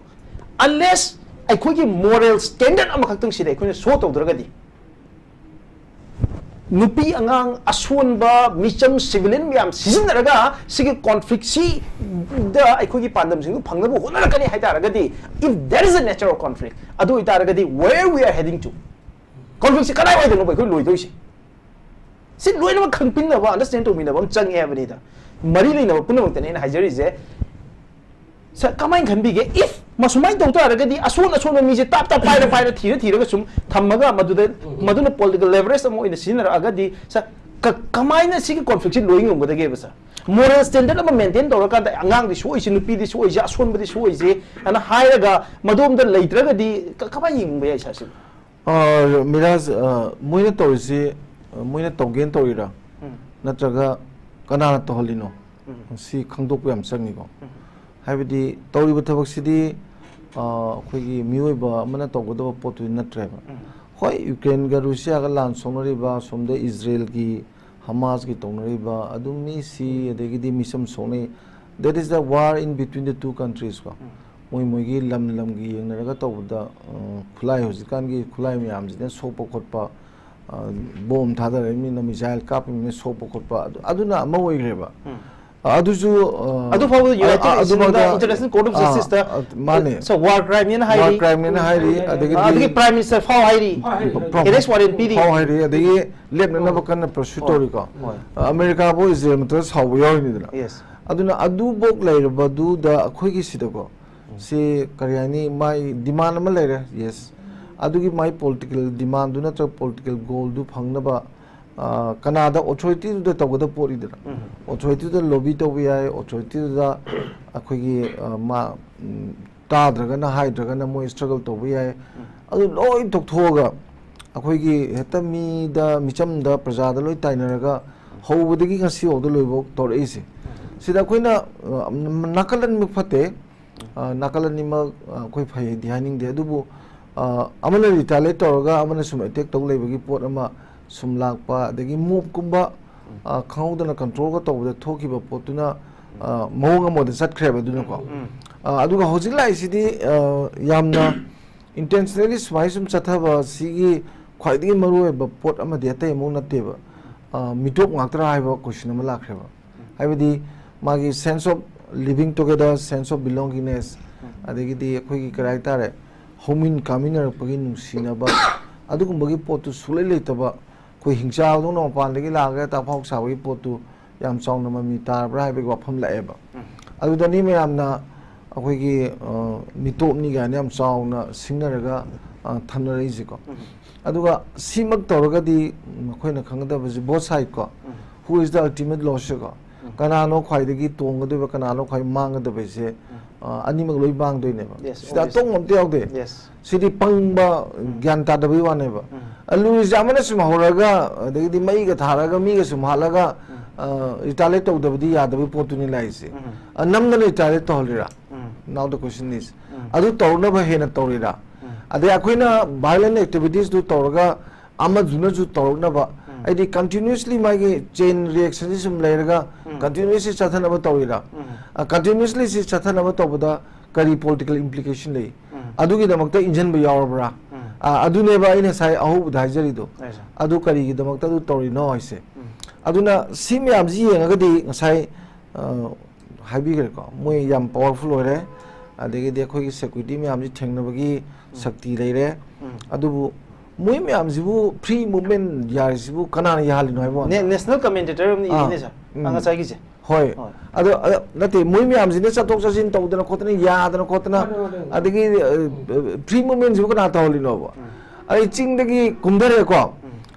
unless ꯑꯩꯈꯣꯏꯒꯤ moral standard ꯑꯃꯈꯛꯇꯪ ꯁꯤꯗ ꯑꯩꯈꯣꯏꯅ show ꯇꯧꯗ꯭ꯔꯒꯗꯤ꯫ ꯅꯨꯄꯤ ꯑꯉꯥꯡ ꯑꯁꯣꯟꯕ, ꯃꯤꯆꯝ civilian ꯃꯌꯥꯝ ꯁꯤꯖꯤꯟꯅꯔꯒ ꯁꯤꯒꯤ conflict ꯁꯤꯗ ꯑꯩꯈꯣꯏꯒꯤ ꯄꯥꯟꯗꯝꯁꯤꯡꯗꯨ ꯐꯪꯅꯕ ꯍꯣꯠꯅꯔꯛꯀꯅꯤ ꯍꯥꯏ ꯇꯥꯔꯒꯗꯤ, if there is a natural conflict, ꯑꯗꯨ ꯑꯣꯏꯇꯥꯔꯒꯗꯤ where we are heading to? Conflict ꯁꯤ ꯀꯗꯥꯏꯋꯥꯏꯗꯅꯣꯕ ꯑꯩꯈꯣꯏ ꯂꯣꯏꯗꯣꯏꯁꯦ? ꯁꯤ ꯂꯣꯏꯅꯃꯛ ꯈꯪꯃꯤꯟꯅꯕ, understand ꯇꯧꯃꯤꯟꯅꯕ ꯑꯃ ꯆꯪꯉꯦ ꯍꯥꯏꯕꯅꯤꯗ꯫ ꯃꯔꯤ ꯂꯩꯅꯕ ꯄꯨꯝꯅꯃꯛꯇꯅꯦ ꯑꯩꯅ ꯍꯥꯏꯖꯔꯤꯁꯦ꯫ Sir, ꯀꯃꯥꯏꯅ ꯈꯟꯕꯤꯒꯦ? If ꯃꯁꯨꯃꯥꯏꯅ ꯇꯧ ꯇꯥꯔꯒꯗꯤ, ꯑꯁꯣꯟ ꯑꯁꯣꯟꯕ ꯃꯤꯁꯦ ꯇꯥꯞ ꯇꯥꯞ ꯄꯥꯏꯔ ꯄꯥꯏꯔ ꯊꯤꯔ ꯊꯤꯔꯒ ꯁꯨꯝ ꯊꯝꯃꯒ ꯃꯗꯨꯗ, ꯃꯗꯨꯅ political leverage ꯑꯃ ꯑꯣꯏꯅ ꯁꯤꯖꯤꯟꯅꯔꯛꯑꯒꯗꯤ, sir, ꯀ- ꯀꯃꯥꯏꯅ ꯁꯤꯒꯤ ꯀꯣꯟꯐ꯭ꯂꯤꯛꯁꯤ ꯂꯣꯏ ꯉꯝꯒꯗꯒꯦꯕ, ꯁꯥꯔ? ꯃꯣꯔꯦꯜ ꯁ꯭ꯇꯦꯟꯗꯔꯗ ꯑꯃ ꯃꯦꯟꯇꯦꯟ ꯇꯧꯔꯀꯥꯟꯗ, "ꯑꯉꯥꯡꯗꯤ ꯁꯣꯏꯁꯦ, ꯅꯨꯄꯤꯗꯤ ꯁꯣꯏꯁꯦ, ꯑꯁꯣꯟꯕꯗꯤ ꯁꯣꯏꯁꯦ" ꯑꯅ ꯍꯥꯏꯔꯒ, ꯃꯗꯣꯝꯗ ꯂꯩꯇ꯭ꯔꯒꯗꯤ ꯀ- ꯀꯃꯥꯏꯅ ꯌꯦꯡꯕ ꯌꯥꯏ, ꯁꯥꯔ, ꯁꯤꯕꯨ? ꯑ, ꯃꯤꯔꯥꯖ, ꯑ, ꯃꯣꯏꯅ ꯇꯧꯔꯤꯁꯤ, ꯑ, ꯃꯣꯏꯅ ꯇꯧꯒꯦꯅ ꯇꯧꯔꯤꯔꯥ? ꯎꯝ꯫ ꯅꯠꯇ꯭ꯔꯒ ꯀꯅꯥꯅ ꯇꯧꯍꯜꯂꯤꯅꯣ? ꯎꯝ꯫ ꯁꯤ ꯈꯪꯗꯣꯛꯄ ꯌꯥꯝ ꯆꯪꯉꯤꯀꯣ꯫ ꯎꯝ꯫ ꯍꯥꯏꯕꯗꯤ ꯇꯧꯔꯤꯕ ꯊꯕꯛꯁꯤꯗꯤ, ꯑ, ꯑꯩꯈꯣꯏꯒꯤ ꯃꯤꯑꯣꯏꯕ ꯑꯃꯅ ꯇꯧꯒꯗꯕ ꯄꯣꯠꯇꯨꯗꯤ ꯅꯠꯇ꯭ꯔꯦꯕ꯫ ꯎꯝ꯫ ꯍꯣꯏ, ꯌꯨꯀ꯭ꯔꯦꯟꯒ ꯔꯨꯁꯤꯌꯥꯒ ꯂꯥꯟ ꯁꯣꯛꯅꯔꯤꯕ, ꯑꯁꯣꯝꯗ ꯏꯖꯔꯦꯜꯒꯤ, ꯍꯃꯥꯁꯀꯤ ꯇꯧꯅꯔꯤꯕ, ꯑꯗꯨꯝ ꯃꯤ ꯁꯤ, ꯑꯗꯒꯤꯗꯤ ꯃꯤꯆꯝ ꯁꯣꯛꯅꯩ꯫ That is the war in between the two countries ꯀꯣ꯫ ꯎꯝ꯫ ꯃꯣꯏ ꯃꯣꯏꯒꯤ ꯂꯝ ꯂꯝꯒꯤ ꯌꯦꯡꯅꯔꯒ ꯇꯧꯕꯗ, ꯑ, ꯈꯨꯠꯂꯥꯏ, ꯍꯧꯖꯤꯛꯀꯥꯟꯒꯤ ꯈꯨꯠꯂꯥꯏ ꯃꯌꯥꯝꯁꯤꯅ ꯁꯣꯛꯄ ꯈꯣꯠꯄ, ꯑ, ꯕꯣꯝ ꯊꯥꯗꯔꯛꯏꯕꯅꯤꯅ, ꯃꯤꯁꯥꯏꯜ ꯀꯥꯞꯄꯤꯕꯅꯤꯅ ꯁꯣꯛꯄ ꯈꯣꯠꯄ, ꯑꯗꯨ, ꯑꯗꯨꯅ ꯑꯃ ꯑꯣꯏꯈ꯭ꯔꯦꯕ꯫ ꯎꯝ꯫ ꯑ, ꯑꯗꯨꯁꯨ, ꯑ, ꯑꯗꯨ ꯐꯥꯎꯕꯗ ꯑ, United ꯑ, Nations ꯑꯗꯨ ꯐꯥꯎꯗ, ꯗ International Court of ꯑ, Justice ꯇ, ꯑ, ꯃꯥꯅꯦ꯫ So, war crime ꯅꯦꯅ ꯍꯥꯏꯔꯤ꯫ War crime ꯅꯦꯅ ꯍꯥꯏꯔꯤ, ꯑꯗꯒꯤꯗꯤ ꯑꯗꯒꯤ Prime Minister ꯐꯥꯎ ꯍꯥꯏꯔꯤ꯫ ꯐꯥꯎ ꯍꯥꯏꯔꯤ꯫ Arrest warrant ꯄꯤꯔꯤ꯫ ꯐꯥꯎ ꯍꯥꯏꯔꯤ, ꯑꯗꯒꯤ ꯂꯦꯞꯅꯅꯕ ꯑꯣ꯫ ꯀꯟꯅ pursue ꯑꯣ꯫ ꯇꯧꯔꯤꯀꯣ꯫ ꯍꯣꯏ꯫ ꯑ, ꯑꯃꯦꯔꯤꯀꯥꯐꯥꯎ ꯏꯖꯔꯦꯜ ꯃꯊꯛꯇ ꯁꯥꯎꯕ ꯌꯥꯎꯔꯤꯅꯤꯗꯅ꯫ Yes꯫ ꯑꯗꯨꯅ ꯑꯗꯨꯐꯥꯎ ꯂꯩꯔꯕꯗꯨꯗ ꯑꯩꯈꯣꯏꯒꯤ ꯁꯤꯗꯀꯣ, ꯎꯝ꯫ ꯁꯤ ꯀꯔꯤ ꯍꯥꯏꯅꯤ, ꯃꯥꯏ demand ꯑꯃ ꯂꯩꯔꯦ, yes꯫ ꯑꯗꯨꯒꯤ ꯃꯥꯏ political demand ꯗꯨ ꯅꯠꯇ꯭ꯔꯒ political goal ꯗꯨ ꯐꯪꯅꯕ, ꯑ, ꯀꯅꯥꯗ? Authority ꯗꯨꯗ ꯇꯧꯒꯗꯕ ꯄꯣꯠꯅꯤꯗꯅ꯫ ꯎꯝ꯫ Authority ꯗꯨꯗ lobby ꯇꯧꯕ ꯌꯥꯏ, authority ꯗꯨꯗ ꯑꯩꯈꯣꯏꯒꯤ, ꯑ, ꯃꯥ, ꯎꯝ, ꯇꯥꯗ꯭ꯔꯒꯅ, ꯍꯥꯏꯗ꯭ꯔꯒꯅ ꯃꯣꯏ struggle ꯇꯧꯕ ꯌꯥꯏ꯫ ꯎꯝ꯫ ꯑꯗꯨ ꯂꯣꯏ ꯇꯣꯛꯊꯣꯛꯑꯒ ꯑꯩꯈꯣꯏꯒꯤ ꯍꯦꯛꯇ ꯃꯤꯗ, ꯃꯤꯆꯝꯗ, ꯄ꯭ꯔꯖꯥꯗ ꯂꯣꯏ ꯇꯥꯏꯅꯔꯒ ꯍꯧꯕꯗꯒꯤ ꯉꯁꯤ ꯐꯥꯎꯗ ꯂꯣꯏꯕ ꯇꯧꯔꯛꯏꯁꯦ꯫ ꯁꯤꯗ ꯑꯩꯈꯣꯏꯅ, ꯑ, ꯅꯥꯀꯜ ꯑꯅꯤꯃꯛ ꯐꯠꯇꯦ꯫ ꯑ, ꯅꯥꯀꯜ ꯑꯅꯤꯃꯛ, ꯑ, ꯑꯩꯈꯣꯏ ꯐꯩꯗꯤ ꯍꯥꯏꯅꯤꯡꯗꯦ, ꯑꯗꯨꯕꯨ, ꯑ, ꯑꯃꯅ retaliate ꯇꯧꯔꯒ ꯑꯃꯅ ꯁꯨꯝ attack ꯇꯧ ꯂꯩꯕꯒꯤ ꯄꯣꯠ ꯑꯃ ꯁꯨꯝ ꯂꯥꯛꯄ, ꯑꯗꯒꯤ mob ꯀꯨꯝꯕ, ꯑ, ꯈꯪꯍꯧꯗꯅ control ꯒ ꯇꯧꯕꯗ ꯊꯣꯛꯈꯤꯕ ꯄꯣꯠꯇꯨꯅ, ꯑ, ꯃꯑꯣꯡ ꯑꯃꯗ ꯆꯠꯈ꯭ꯔꯦꯕ ꯑꯗꯨꯅꯀꯣ꯫ ꯎꯝ꯫ ꯑ, ꯑꯗꯨꯒ ꯍꯧꯖꯤꯛ ꯂꯥꯛꯏꯁꯤꯗꯤ, ꯑ, ꯌꯥꯝꯅ intentionally ꯁꯨꯃꯥꯏꯅ ꯁꯨꯝ ꯆꯠꯊꯕ ꯑꯁꯤꯒꯤ ꯈ꯭ꯋꯥꯏꯗꯒꯤ ꯃꯔꯨꯑꯣꯏꯕ ꯄꯣꯠ ꯑꯃꯗꯤ ꯑꯇꯩ ꯑꯃꯐꯥꯎ ꯅꯠꯇꯦꯕ꯫ ꯑ, ꯃꯤꯇꯣꯞ ꯉꯥꯛꯇ꯭ꯔꯥ ꯍꯥꯏꯕ question ꯑꯃ ꯂꯥꯛꯈ꯭ꯔꯦꯕ꯫ ꯍꯥꯏꯕꯗꯤ ꯃꯥꯒꯤ sense of living together, sense of belongingness, ꯑꯗꯒꯤꯗꯤ ꯑꯩꯈꯣꯏꯒꯤ ꯀꯔꯤ ꯍꯥꯏꯇꯥꯔꯦ, ꯍꯧꯃꯤꯟ ꯀꯥꯃꯤꯟꯅꯔꯛꯄꯒꯤ ꯅꯨꯡꯁꯤꯅꯕ, ꯑꯗꯨꯒꯨꯝꯕꯒꯤ ꯄꯣꯠꯇꯨ ꯁꯨꯡꯂꯩ ꯂꯩꯇꯕ, ꯑꯩꯈꯣꯏ ꯍꯤꯡꯆꯥꯕꯗꯧꯅ ꯃꯄꯥꯟꯗꯒꯤ ꯂꯥꯛꯑꯒ ꯍꯦꯛꯇ ꯑꯐꯥꯎ ꯁꯥꯕꯒꯤ ꯄꯣꯠꯇꯨ ꯌꯥꯝ ꯆꯥꯎꯅ ꯃꯃꯤ ꯇꯥꯔꯕ꯭ꯔꯥ ꯍꯥꯏꯕꯒꯤ ꯋꯥꯐꯝ ꯂꯥꯛꯑꯦꯕ꯫ ꯎꯝ꯫ ꯑꯗꯨꯗꯅꯤ ꯃꯌꯥꯝꯅ ꯑꯩꯈꯣꯏꯒꯤ, ꯑ, ꯃꯤꯇꯣꯞꯅꯤ ꯀꯥꯏꯅ ꯌꯥꯝ ꯆꯥꯎꯅ ꯁꯤꯡꯅꯔꯒ, ꯑ, ꯊꯝꯅꯔꯛꯏꯁꯦꯀꯣ꯫ ꯑꯗꯨꯒ ꯁꯤꯃꯛ ꯇꯧꯔꯒꯗꯤ ꯃꯈꯣꯏꯅ ꯈꯪꯒꯗꯕꯁꯦ both side ꯀꯣ, who is the ultimate loser ꯀꯣ, ꯀꯅꯥꯅꯣ ꯈ꯭ꯋꯥꯏꯗꯒꯤ ꯇꯣꯡꯒꯗꯣꯏꯕ, ꯀꯅꯥꯅꯣ ꯈ꯭ꯋꯥꯏ ꯃꯥꯡꯒꯗꯕꯁꯦ, ꯑ, ꯑꯅꯤꯃꯛ ꯂꯣꯏ ꯃꯥꯡꯗꯣꯏꯅꯦꯕ꯫ Yes, ꯁꯤꯗ obviously. ꯑꯇꯣꯡꯕ ꯑꯝꯇ ꯌꯥꯎꯗꯦ꯫ Yes. ꯁꯤꯗꯤ ꯄꯪꯕ, ꯒ꯭ꯌꯥꯟ ꯇꯥꯗꯕꯒꯤ ꯋꯥꯅꯦꯕ꯫ ꯑ, ꯂꯨꯔꯤꯁꯦ ꯑꯃꯅ ꯁꯨꯝ ꯍꯧꯔꯒ, ꯑꯗꯒꯤꯗꯤ ꯃꯩꯒ ꯊꯥꯔꯒ ꯃꯤꯒ ꯁꯨꯝ ꯍꯥꯠꯂꯒ, ꯑ, retaliate ꯇꯧꯗꯕꯗꯤ ꯌꯥꯗꯕꯒꯤ ꯄꯣꯠꯇꯨꯅꯤ ꯂꯥꯛꯏꯁꯦ꯫ ꯑ, ꯅꯝꯗꯅ retaliate ꯇꯧꯍꯜꯂꯤꯔꯥ? Now the question is, ꯑꯗꯨ ꯇꯧꯅꯕ ꯍꯦꯟꯅ ꯇꯧꯔꯤꯔꯥ? ꯑꯗꯩ ꯑꯩꯈꯣꯏꯅ violent activitiesꯇꯨ ꯇꯧꯔꯒ ꯑꯃꯗꯨꯅꯁꯨ ꯇꯧꯔꯛꯅꯕ, ꯍꯥꯏꯗꯤ continuously ꯃꯥꯒꯤ chain reactionꯁꯤ ꯁꯨꯝ ꯂꯩꯔꯒ continuously ꯆꯠꯊꯅꯕ ꯇꯧꯔꯤꯔꯥ? ꯑ, continuously ꯁꯤ ꯆꯠꯊꯅꯕ ꯇꯧꯕꯗ ꯀꯔꯤ political implication ꯂꯩ? ꯑꯗꯨꯒꯤꯗꯃꯛꯇ ꯏꯟꯖꯟꯕ ꯌꯥꯎꯔꯕ꯭ꯔꯥ? ꯑ, ꯑꯗꯨꯅꯦꯕ ꯑꯩꯅ ꯉꯁꯥꯏ ꯑꯍꯧꯕꯗ ꯍꯥꯏꯖꯔꯤꯗꯣ꯫ ꯑꯗꯨ ꯀꯔꯤꯒꯤꯗꯃꯛꯇ ꯑꯗꯨ ꯇꯧꯔꯤꯅꯣ ꯍꯥꯏꯁꯦ꯫ ꯑꯗꯨꯅ ꯁꯤ ꯃꯌꯥꯝꯁꯤ ꯌꯦꯡꯉꯒꯗꯤ ꯉꯁꯥꯏ, ꯑ, ꯍꯥꯏꯕꯤꯈ꯭ꯔꯦꯀꯣ, ꯃꯣꯏ ꯌꯥꯝ powerful ꯑꯣꯏꯔꯦ, ꯑꯗꯒꯤꯗꯤ ꯑꯩꯈꯣꯏꯒꯤ security ꯃꯌꯥꯝꯁꯤ ꯊꯦꯡꯅꯕꯒꯤ ꯁꯛꯇꯤ ꯂꯩꯔꯦ꯫ ꯑꯗꯨꯕꯨ ꯃꯣꯏ ꯃꯌꯥꯝꯁꯤꯕꯨ free movement ꯌꯥꯔꯤꯁꯤꯕꯨ ꯀꯅꯥꯅ ꯌꯥꯍꯜꯂꯤꯅꯣ ꯍꯥꯏꯕ ꯋꯥꯅꯤ꯫ ꯅꯦ-, national commentary ꯑꯃꯅ ꯑꯥ, ꯏꯔꯤꯅꯦ, sir꯫ ꯎꯝ꯫ ꯑ, ꯉꯁꯥꯏꯒꯤꯁꯦ꯫ ꯍꯣꯏ꯫ ꯍꯣꯏ꯫ ꯑꯗꯣ, ꯑꯗꯣ ꯅꯠꯇꯦ, ꯃꯣꯏ ꯃꯌꯥꯝꯁꯤꯅ ꯆꯠꯊꯣꯛ ꯆꯠꯁꯤꯟ ꯇꯧꯗꯅ ꯈꯣꯠꯇꯅ, ꯌꯥꯗꯅ ꯈꯣꯠꯇꯅ, ꯃꯥꯅꯦ, ꯃꯥꯅꯦ꯫ ꯑꯗꯒꯤ, ꯑ, free movementꯁꯤꯕꯨ ꯀꯅꯥ ꯇꯧꯍꯜꯂꯤꯅꯣꯕ? ꯑꯗꯩ ꯆꯤꯡꯗꯒꯤ ꯀꯨꯝꯊꯔꯛꯑꯦꯀꯣ꯫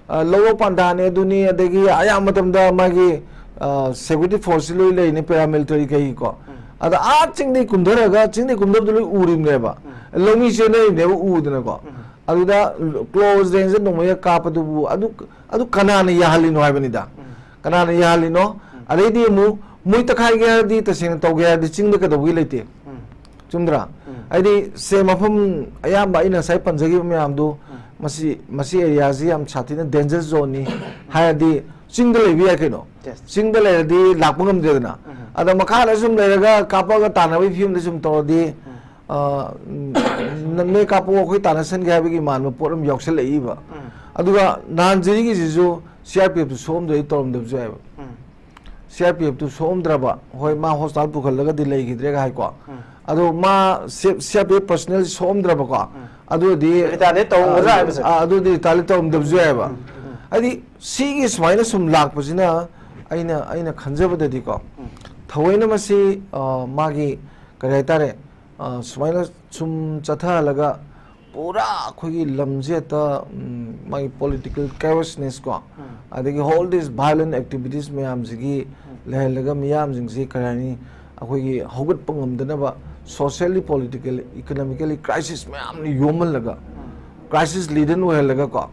ꯑ, ꯂꯧꯔꯣꯛ ꯄꯥꯟꯗꯥꯅꯦ ꯑꯗꯨꯅꯤ, ꯑꯗꯒꯤ ꯑꯌꯥꯝꯕ ꯃꯇꯝꯗ ꯃꯥꯒꯤ, ꯑ, security forceꯁꯤ ꯂꯣꯏ ꯂꯩꯅꯦ, paramilitary ꯀꯩꯀꯣ꯫ ꯑꯗ ꯑꯥ ꯆꯤꯡꯗꯒꯤ ꯀꯨꯝꯊꯔꯒ, ꯆꯤꯡꯗꯒꯤ ꯀꯨꯝꯊꯕꯗꯨ ꯂꯣꯏ ꯎꯔꯤꯕꯅꯦꯕ꯫ ꯂꯧꯃꯤ ꯆꯦꯟꯅꯔꯤꯕꯅꯦꯕ ꯎꯗꯅꯀꯣ꯫ ꯑꯗꯨꯗ close rangeꯗ ꯅꯣꯡꯃꯩꯒ ꯀꯥꯞꯄꯗꯨꯕꯨ ꯑꯗꯨ, ꯑꯗꯨ ꯀꯅꯥꯅ ꯌꯥꯍꯜꯂꯤꯅꯣ ꯍꯥꯏꯕꯅꯤꯗ꯫ ꯀꯅꯥꯅ ꯌꯥꯍꯜꯂꯤꯅꯣ? ꯑꯗꯩꯗꯤ ꯑꯃꯨꯛ ꯃꯣꯏ ꯇꯛꯈꯥꯏꯒꯦ ꯍꯥꯏꯔꯗꯤ, ꯇꯁꯦꯡꯅ ꯇꯧꯒꯦ ꯍꯥꯏꯔꯗꯤ ꯆꯤꯡꯗ ꯀꯩꯗꯧꯕꯒꯤ ꯂꯩꯇꯦ? ꯆꯨꯝꯗ꯭ꯔꯥ? ꯍꯥꯏꯗꯤ ꯁꯦ ꯃꯐꯝ ꯑꯌꯥꯝꯕ ꯑꯩꯅ ꯉꯁꯥꯏ ꯄꯟꯖꯈꯤꯕ ꯃꯌꯥꯝꯗꯨ, ꯃꯁꯤ, ꯃꯁꯤ areaꯁꯤ ꯌꯥꯝ ꯁꯥꯊꯤꯅ danger zoneꯅꯤ꯫ ꯍꯥꯏꯔꯗꯤ ꯆꯤꯡꯗ ꯂꯩꯕ ꯌꯥꯏ ꯀꯩꯅꯣ꯫ Yes. ꯆꯤꯡꯗ ꯂꯩꯔꯗꯤ ꯂꯥꯛꯄ ꯉꯝꯗꯦꯗꯅ꯫ ꯑꯗ ꯃꯈꯥꯗ ꯁꯨꯝ ꯂꯩꯔꯒ ꯀꯥꯞꯄꯒ ꯇꯥꯟꯅꯕꯒꯤ ꯐꯤꯕꯝꯗ ꯁꯨꯝ ꯇꯧꯔꯗꯤ, ꯑ, ꯎꯝ, ꯅ-, ꯅꯣꯏ ꯀꯥꯞꯄꯛꯑꯣ, ꯑꯩꯈꯣꯏ ꯇꯥꯟꯅꯁꯟꯒꯦ ꯍꯥꯏꯕꯒꯤ ꯃꯥꯟꯕ ꯄꯣꯠ ꯑꯃ ꯌꯥꯎꯁꯜꯂꯛꯏꯕ꯫ ꯑꯗꯨꯒ ꯅꯍꯥꯟ ꯖꯤꯔꯤꯒꯤꯁꯤꯁꯨ CRPFꯇꯨ ꯁꯣꯛꯑꯝꯗ꯭ꯔꯗꯤ ꯇꯧꯔꯝꯗꯕꯁꯨ ꯌꯥꯏꯕ꯫ CRPFꯇꯨ ꯁꯣꯛꯑꯝꯗ꯭ꯔꯕ, ꯍꯣꯏ, ꯃꯥ hospital ꯄꯨꯈꯠꯂꯒꯗꯤ ꯂꯩꯈꯤꯗ꯭ꯔꯦꯒ ꯍꯥꯏꯀꯣ꯫ ꯑꯗꯣ ꯃꯥ ꯁꯦ-, CRPF personnel ꯁꯣꯛꯑꯝꯗ꯭ꯔꯕꯀꯣ, ꯑꯗꯨꯗꯤ, retaliate ꯇꯧꯔꯝꯒꯗ꯭ꯔꯥ ꯑ, ꯍꯥꯏꯕꯁꯦ? ꯑ, ꯑꯗꯨꯗꯤ retaliate ꯇꯧꯔꯝꯗꯕꯁꯨ ꯌꯥꯏꯕ꯫ ꯍꯥꯏꯗꯤ ꯁꯤꯒꯤ ꯁꯨꯃꯥꯏꯅ ꯁꯨꯝ ꯂꯥꯛꯄꯁꯤꯅ ꯑꯩꯅ, ꯑꯩꯅ ꯈꯟꯖꯕꯗꯗꯤꯀꯣ, ꯊꯑꯣꯏꯅ ꯃꯁꯤ, ꯑ, ꯃꯥꯒꯤ ꯀꯔꯤ ꯍꯥꯏꯇꯥꯔꯦ, ꯑ, ꯁꯨꯃꯥꯏꯅ ꯁꯨꯝ ꯆꯠꯊꯍꯜꯂꯒ ꯄꯨꯔꯥ ꯑꯩꯈꯣꯏꯒꯤ ꯂꯝꯁꯦ ꯍꯦꯛꯇ, ꯎꯝ, ꯃꯥꯒꯤ political chaosꯅꯦꯁ ꯀꯣ, ꯑꯗꯒꯤ all these violent activities ꯃꯌꯥꯝꯁꯤꯒꯤ ꯂꯩꯍꯜꯂꯒ ꯃꯤꯌꯥꯝꯁꯤꯡꯁꯤ ꯀꯔꯤ ꯍꯥꯏꯅꯤ, ꯑꯩꯈꯣꯏꯒꯤ ꯍꯧꯒꯠꯄ ꯉꯝꯗꯅꯕ socially, politically, economically crisis ꯃꯌꯥꯝꯅ ꯌꯣꯝꯍꯜꯂꯒ, crisis laden ꯑꯣꯏꯍꯜꯂꯒ ꯀꯣ,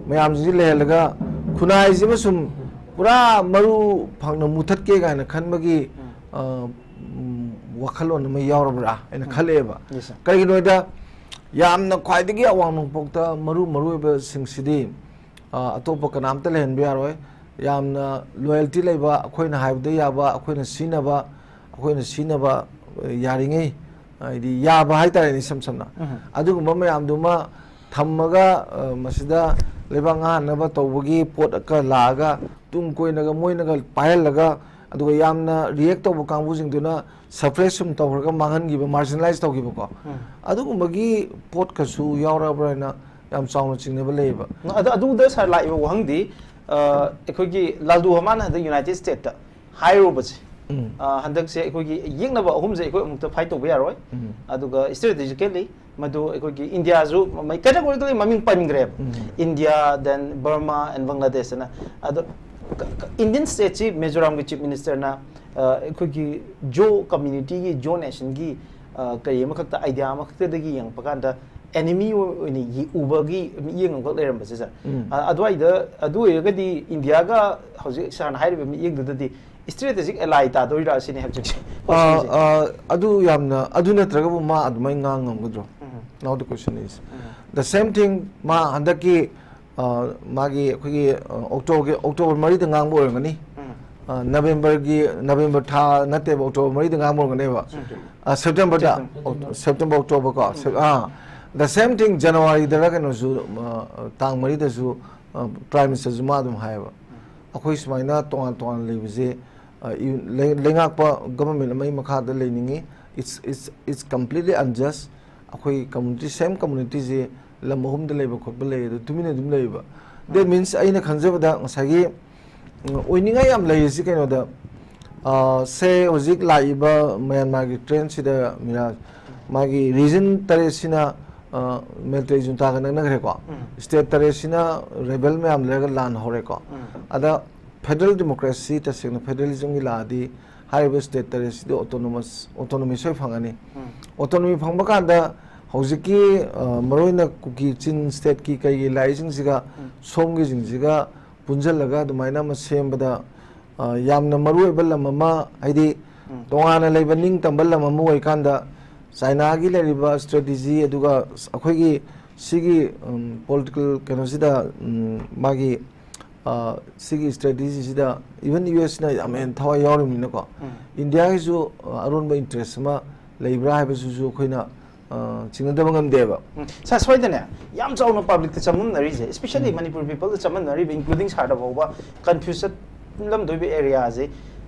ꯃꯌꯥꯝꯁꯤꯡꯁꯤ ꯂꯩꯍꯜꯂꯒ ꯈꯨꯟꯅꯥꯏꯁꯤꯃ ꯁꯨꯝ ꯄꯨꯔꯥ ꯃꯔꯨ ꯐꯪꯅ ꯃꯨꯊꯠꯀꯦ ꯀꯥꯏꯅ ꯈꯟꯕꯒꯤ, ꯑ, ꯎꯝ, ꯋꯥꯈꯜꯂꯣꯟ ꯑꯃ ꯌꯥꯎꯔꯕ꯭ꯔꯥ ꯍꯥꯏꯅ ꯈꯜꯂꯛꯑꯦꯕ꯫ Yes, sir. ꯀꯔꯤꯒꯤꯅꯣꯗ ꯌꯥꯝꯅ ꯈ꯭ꯋꯥꯏꯗꯒꯤ ꯑꯋꯥꯡ ꯅꯣꯡꯄꯣꯛꯇ ꯃꯔꯨ ꯃꯔꯨ ꯑꯣꯏꯕꯁꯤꯡꯁꯤꯗꯤ, ꯑ, ꯑꯇꯣꯞꯄ ꯀꯅꯥꯝꯇ ꯂꯩꯍꯟꯕ ꯌꯥꯔꯣꯏ꯫ ꯌꯥꯝꯅ loyalty ꯂꯩꯕ, ꯑꯩꯈꯣꯏꯅ ꯍꯥꯏꯕꯗ ꯌꯥꯕ, ꯑꯩꯈꯣꯏꯅ ꯁꯤꯖꯤꯟꯅꯕ, ꯑꯩꯈꯣꯏꯅ ꯁꯤꯖꯤꯟꯅꯕ, ꯑ, ꯌꯥꯔꯤꯉꯩ, ꯍꯥꯏꯗꯤ ꯌꯥꯕ ꯍꯥꯏꯇꯥꯔꯦꯅꯦ, ꯏꯁꯝ ꯁꯝꯅ꯫ ꯎꯝ꯫ ꯑꯗꯨꯒꯨꯝꯕ ꯃꯌꯥꯝꯗꯨꯃ ꯊꯝꯃꯒ, ꯑ, ꯃꯁꯤꯗ ꯂꯩꯕꯥꯛ ꯉꯥꯡꯅꯕ ꯇꯧꯕꯒꯤ ꯄꯣꯠ ꯑꯃ ꯂꯥꯛꯑꯒ ꯇꯨꯡ ꯀꯣꯏꯅꯒ ꯃꯣꯏꯅꯒ ꯄꯥꯏꯍꯜꯂꯒ, ꯑꯗꯨꯒ ꯌꯥꯝꯅ react ꯇꯧꯕ ꯀꯥꯡꯕꯨꯁꯤꯡꯗꯨꯅ suppress ꯁꯨꯝ ꯇꯧꯈ꯭ꯔꯒ ꯃꯥꯡꯍꯟꯈꯤꯕ, marginalize ꯇꯧꯈꯤꯕꯀꯣ, ꯎꯝ꯫ ꯑꯗꯨꯒꯨꯝꯕꯒꯤ ꯄꯣꯠꯀꯁꯨ ꯌꯥꯎꯔꯛꯑꯕ꯭ꯔꯥ ꯍꯥꯏꯅ ꯌꯥꯝ ꯆꯥꯎꯅ ꯆꯤꯡꯅꯕ ꯂꯩꯌꯦꯕ꯫ ꯑꯗꯨ, ꯑꯗꯨꯗ ꯁꯥꯔ ꯂꯥꯛꯏꯕ ꯋꯥꯍꯪꯗꯤ, ꯑ, ꯑꯩꯈꯣꯏꯒꯤ ꯂꯥꯜꯗꯨ ꯍꯃꯥꯟ ꯍꯟꯗꯛ ꯌꯨꯅꯥꯏꯇꯦꯗ ꯁ꯭ꯇꯦꯠꯇ ꯍꯥꯏꯔꯨꯕꯁꯦ, ꯎꯝ꯫ ꯑ, ꯍꯟꯗꯛꯁꯦ ꯑꯩꯈꯣꯏꯒꯤ ꯌꯦꯛꯅꯕ ꯑꯍꯨꯝꯁꯦ ꯑꯩꯈꯣꯏ ꯑꯃꯨꯛꯇ fight ꯇꯧꯕ ꯌꯥꯔꯣꯏ꯫ ꯎꯝ꯫ ꯑꯗꯨꯒ strategically ꯃꯗꯨ ꯑꯩꯈꯣꯏꯒꯤ ꯏꯟꯗꯤꯌꯥꯁꯨ ꯃ-, categorically ꯃꯃꯤꯡ ꯄꯟꯈ꯭ꯔꯦꯕ꯫ ꯎꯝ꯫ India, then Burma and Bangladesh ꯑꯅ꯫ ꯑꯗꯣ ꯀ-, ꯀ-, Indian state ꯁꯤ ꯃꯤꯖꯣꯔꯥꯝꯒꯤ chief minister ꯅ, ꯑ, ꯑꯩꯈꯣꯏꯒꯤ ꯖꯣ community ꯒꯤ, ꯖꯣ nation ꯒꯤ, ꯑ, ꯀꯔꯤ ꯑꯃꯈꯛꯇ, idea ꯑꯃꯈꯛꯇꯗꯒꯤ ꯌꯦꯡꯉꯛꯄ ꯀꯥꯟꯗ enemy ꯑꯣꯏꯅ ꯌꯦ-, ꯎꯕꯒꯤ ꯃꯤꯠꯌꯦꯡ ꯑꯃꯈꯛ ꯂꯩꯔꯝꯕꯁꯦ, ꯁꯥꯔ꯫ ꯎꯝ꯫ ꯑ-, ꯑꯗꯨꯋꯥꯏꯗ, ꯑꯗꯨ ꯑꯣꯏꯔꯒꯗꯤ ꯏꯟꯗꯤꯌꯥꯒ ꯍꯧꯖꯤꯛ ꯁꯥꯔꯅ ꯍꯥꯏꯔꯤꯕ ꯃꯤꯠꯌꯦꯡꯗꯨꯗꯗꯤ strategic ally ꯇꯥꯗꯣꯏꯔꯥ ꯁꯤꯅꯤ ꯍꯧꯖꯤꯛꯁꯦ꯫ ꯑ, ꯑ, ꯑꯗꯨ ꯌꯥꯝꯅ, ꯑꯗꯨ ꯅꯠꯇ꯭ꯔꯒꯕꯨ ꯃꯥ ꯑꯗꯨꯃꯥꯏꯅ ꯉꯥꯡ ꯉꯝꯒꯗ꯭ꯔꯣ? ꯎꯝ꯫ Now the question is, um. The same thing, ꯃꯥ ꯍꯟꯗꯛꯀꯤ, ꯑ, ꯃꯥꯒꯤ ꯑꯩꯈꯣꯏꯒꯤ, ꯑ, ꯑꯣꯛꯇꯣꯕꯔꯒꯤ, ꯑꯣꯛꯇꯣꯕꯔ ꯃꯔꯤꯗ ꯉꯥꯡꯕ ꯑꯣꯏꯔꯝꯒꯅꯤ꯫ ꯎꯝ꯫ ꯑ, ꯅꯕꯦꯝꯕꯔꯒꯤ, ꯅꯕꯦꯝꯕꯔ ꯊꯥ ꯅꯠꯇꯦꯕ, ꯑꯣꯛꯇꯣꯕꯔ ꯃꯔꯤꯗ ꯉꯥꯡꯕ ꯑꯣꯏꯔꯝꯒꯅꯦꯕ꯫ ꯎꯝ꯫ ꯑ, ꯁꯦꯞꯇꯦꯝꯕꯔꯗ, ꯁꯦꯞꯇꯦꯝꯕꯔ꯫ ꯑꯣꯛ-, ꯁꯦꯞꯇꯦꯝꯕꯔ, ꯑꯣꯛꯇꯣꯕꯔ ꯀꯣ, ꯎꯝ꯫ ꯁꯦꯞ-, ꯑ, the same thing, ꯖꯅꯋꯥꯔꯤꯗꯔ ꯀꯩꯅꯣꯁꯨ, ꯑ, ꯇꯥꯡ ꯃꯔꯤꯗꯁꯨ, ꯑ, Prime Minister ꯁꯨ ꯃꯥ ꯑꯗꯨꯝ ꯍꯥꯏꯌꯦꯕ꯫ ꯎꯝ꯫ ꯑꯩꯈꯣꯏ ꯁꯨꯃꯥꯏꯅ ꯇꯣꯉꯥꯟ ꯇꯣꯉꯥꯟꯅ ꯂꯩꯕꯁꯦ, ꯑ, ꯏ-, ꯂꯩ-, ꯂꯩꯉꯥꯛꯄ government ꯑꯃꯒꯤ ꯃꯈꯥꯗ ꯂꯩꯅꯤꯡꯉꯤ꯫ It's, it's, it's completely unjust. ꯑꯩꯈꯣꯏ community, same community ꯁꯦ ꯂꯝ ꯑꯍꯨꯝꯗ ꯂꯩꯕ ꯈꯣꯠꯄ ꯂꯩ, ꯑꯗꯨ ꯇꯨꯃꯤꯟꯅ ꯑꯗꯨꯝ ꯂꯩꯕ꯫ That means ꯑꯩꯅ ꯈꯟꯖꯕꯗ ꯉꯁꯥꯏꯒꯤ, ꯎꯝ, ꯑꯣꯏꯅꯤꯡꯉꯥꯏ ꯌꯥꯝ ꯂꯩꯔꯤꯁꯤ ꯀꯩꯅꯣꯗ, ꯑ, ꯁꯦ ꯍꯧꯖꯤꯛ ꯂꯥꯛꯏꯕ ꯃ꯭ꯌꯥꯟꯃꯥꯔꯒꯤ trend ꯁꯤꯗ ꯃꯤꯔꯥꯖ, ꯃꯥꯒꯤ region ꯇꯔꯦꯠꯁꯤꯅ ꯃꯤꯂꯤꯇꯔꯤ ꯖꯨꯟꯇꯥꯒ ꯅꯛꯅꯈ꯭ꯔꯦꯀꯣ꯫ ꯁ꯭ꯇꯦꯠ ꯇꯔꯦꯠꯁꯤꯅ ꯔꯦꯕꯦꯜ ꯃꯌꯥꯝ ꯂꯩꯔꯒ ꯂꯥꯟ ꯍꯧꯔꯦꯀꯣ꯫ ꯑꯗ ꯐꯦꯗꯔꯦꯜ ꯗꯦꯃꯣꯀ꯭ꯔꯦꯁꯤ, ꯇꯁꯦꯡꯅ ꯐꯦꯗꯔꯦꯂꯤꯖꯝꯒꯤ ꯂꯥꯛꯑꯗꯤ ꯍꯥꯏꯔꯤꯕ ꯁ꯭ꯇꯦꯠ ꯇꯔꯦꯠꯁꯤꯗ ꯑꯣꯇꯣꯅꯣꯃꯁ, ꯑꯣꯇꯣꯅꯣꯃꯤ ꯁꯣꯏ ꯐꯪꯉꯅꯤ꯫ ꯑꯣꯇꯣꯅꯣꯃꯤ ꯐꯪꯕ ꯀꯥꯟꯗ ꯍꯧꯖꯤꯛꯀꯤ, ꯑ, ꯃꯔꯨꯑꯣꯏꯅ ꯀꯨꯀꯤ ꯆꯤꯟ ꯁ꯭ꯇꯦꯠꯀꯤ ꯀꯩꯒꯤ ꯂꯥꯛꯏꯁꯤꯡꯁꯤꯒ ꯁꯣꯝꯒꯤꯁꯤꯡꯁꯤꯒ ꯄꯨꯟꯁꯤꯜꯂꯒ ꯑꯗꯨꯃꯥꯏꯅ ꯑꯃ ꯁꯦꯝꯕꯗ, ꯑ, ꯌꯥꯝꯅ ꯃꯔꯨꯑꯣꯏꯕ ꯂꯝ ꯑꯃ, ꯍꯥꯏꯗꯤ ꯇꯣꯉꯥꯟꯅ ꯂꯩꯕ ꯅꯤꯡꯇꯝꯕ ꯂꯝ ꯑꯃ ꯑꯣꯏꯀꯥꯟꯗ ꯆꯥꯏꯅꯥꯒꯤ ꯂꯩꯔꯤꯕ ꯁ꯭ꯇ꯭ꯔꯦꯇꯦꯖꯤ, ꯑꯗꯨꯒ ꯑꯩꯈꯣꯏꯒꯤ ꯁꯤꯒꯤ, ꯎꯝ, ꯄꯣꯂꯤꯇꯤꯀꯦꯜ ꯀꯩꯅꯣꯁꯤꯗ, ꯎꯝ, ꯃꯥꯒꯤ, ꯑ, ꯁꯤꯒꯤ ꯁ꯭ꯇ꯭ꯔꯦꯇꯦꯖꯤꯁꯤꯗ even ꯌꯨ ꯑꯦꯁꯅ ꯌꯥꯝ ꯍꯦꯟꯅ ꯊꯋꯥꯏ ꯌꯥꯎꯔꯤꯕꯅꯤꯅꯀꯣ, ꯏꯟꯗꯤꯌꯥꯒꯤꯁꯨ, ꯑ, ꯑꯔꯣꯟꯕ ꯏꯟꯇꯔꯦꯁ ꯑꯃ ꯂꯩꯕ꯭ꯔꯥ ꯍꯥꯏꯕꯁꯤꯁꯨ ꯑꯩꯈꯣꯏꯅ, ꯑ, ꯆꯤꯡꯅꯗꯕ ꯉꯝꯗꯦꯕ꯫ ꯎꯝ, ꯁꯥꯔ, ꯁꯣꯏꯗꯅ ꯌꯥꯝ ꯆꯥꯎꯅ ꯄꯕ꯭ꯂꯤꯛꯇ ꯆꯃꯝꯅꯔꯤꯁꯦ, especially ꯃꯅꯤꯄꯨꯔ ꯄꯤꯄꯜꯗ ꯆꯃꯝꯅꯔꯤꯕ, including ꯁꯥꯔꯗ ꯐꯥꯎꯕ confuse ꯆꯠꯂꯝꯗꯣꯏꯕ ꯑꯦꯔꯤꯌꯥꯁꯦ,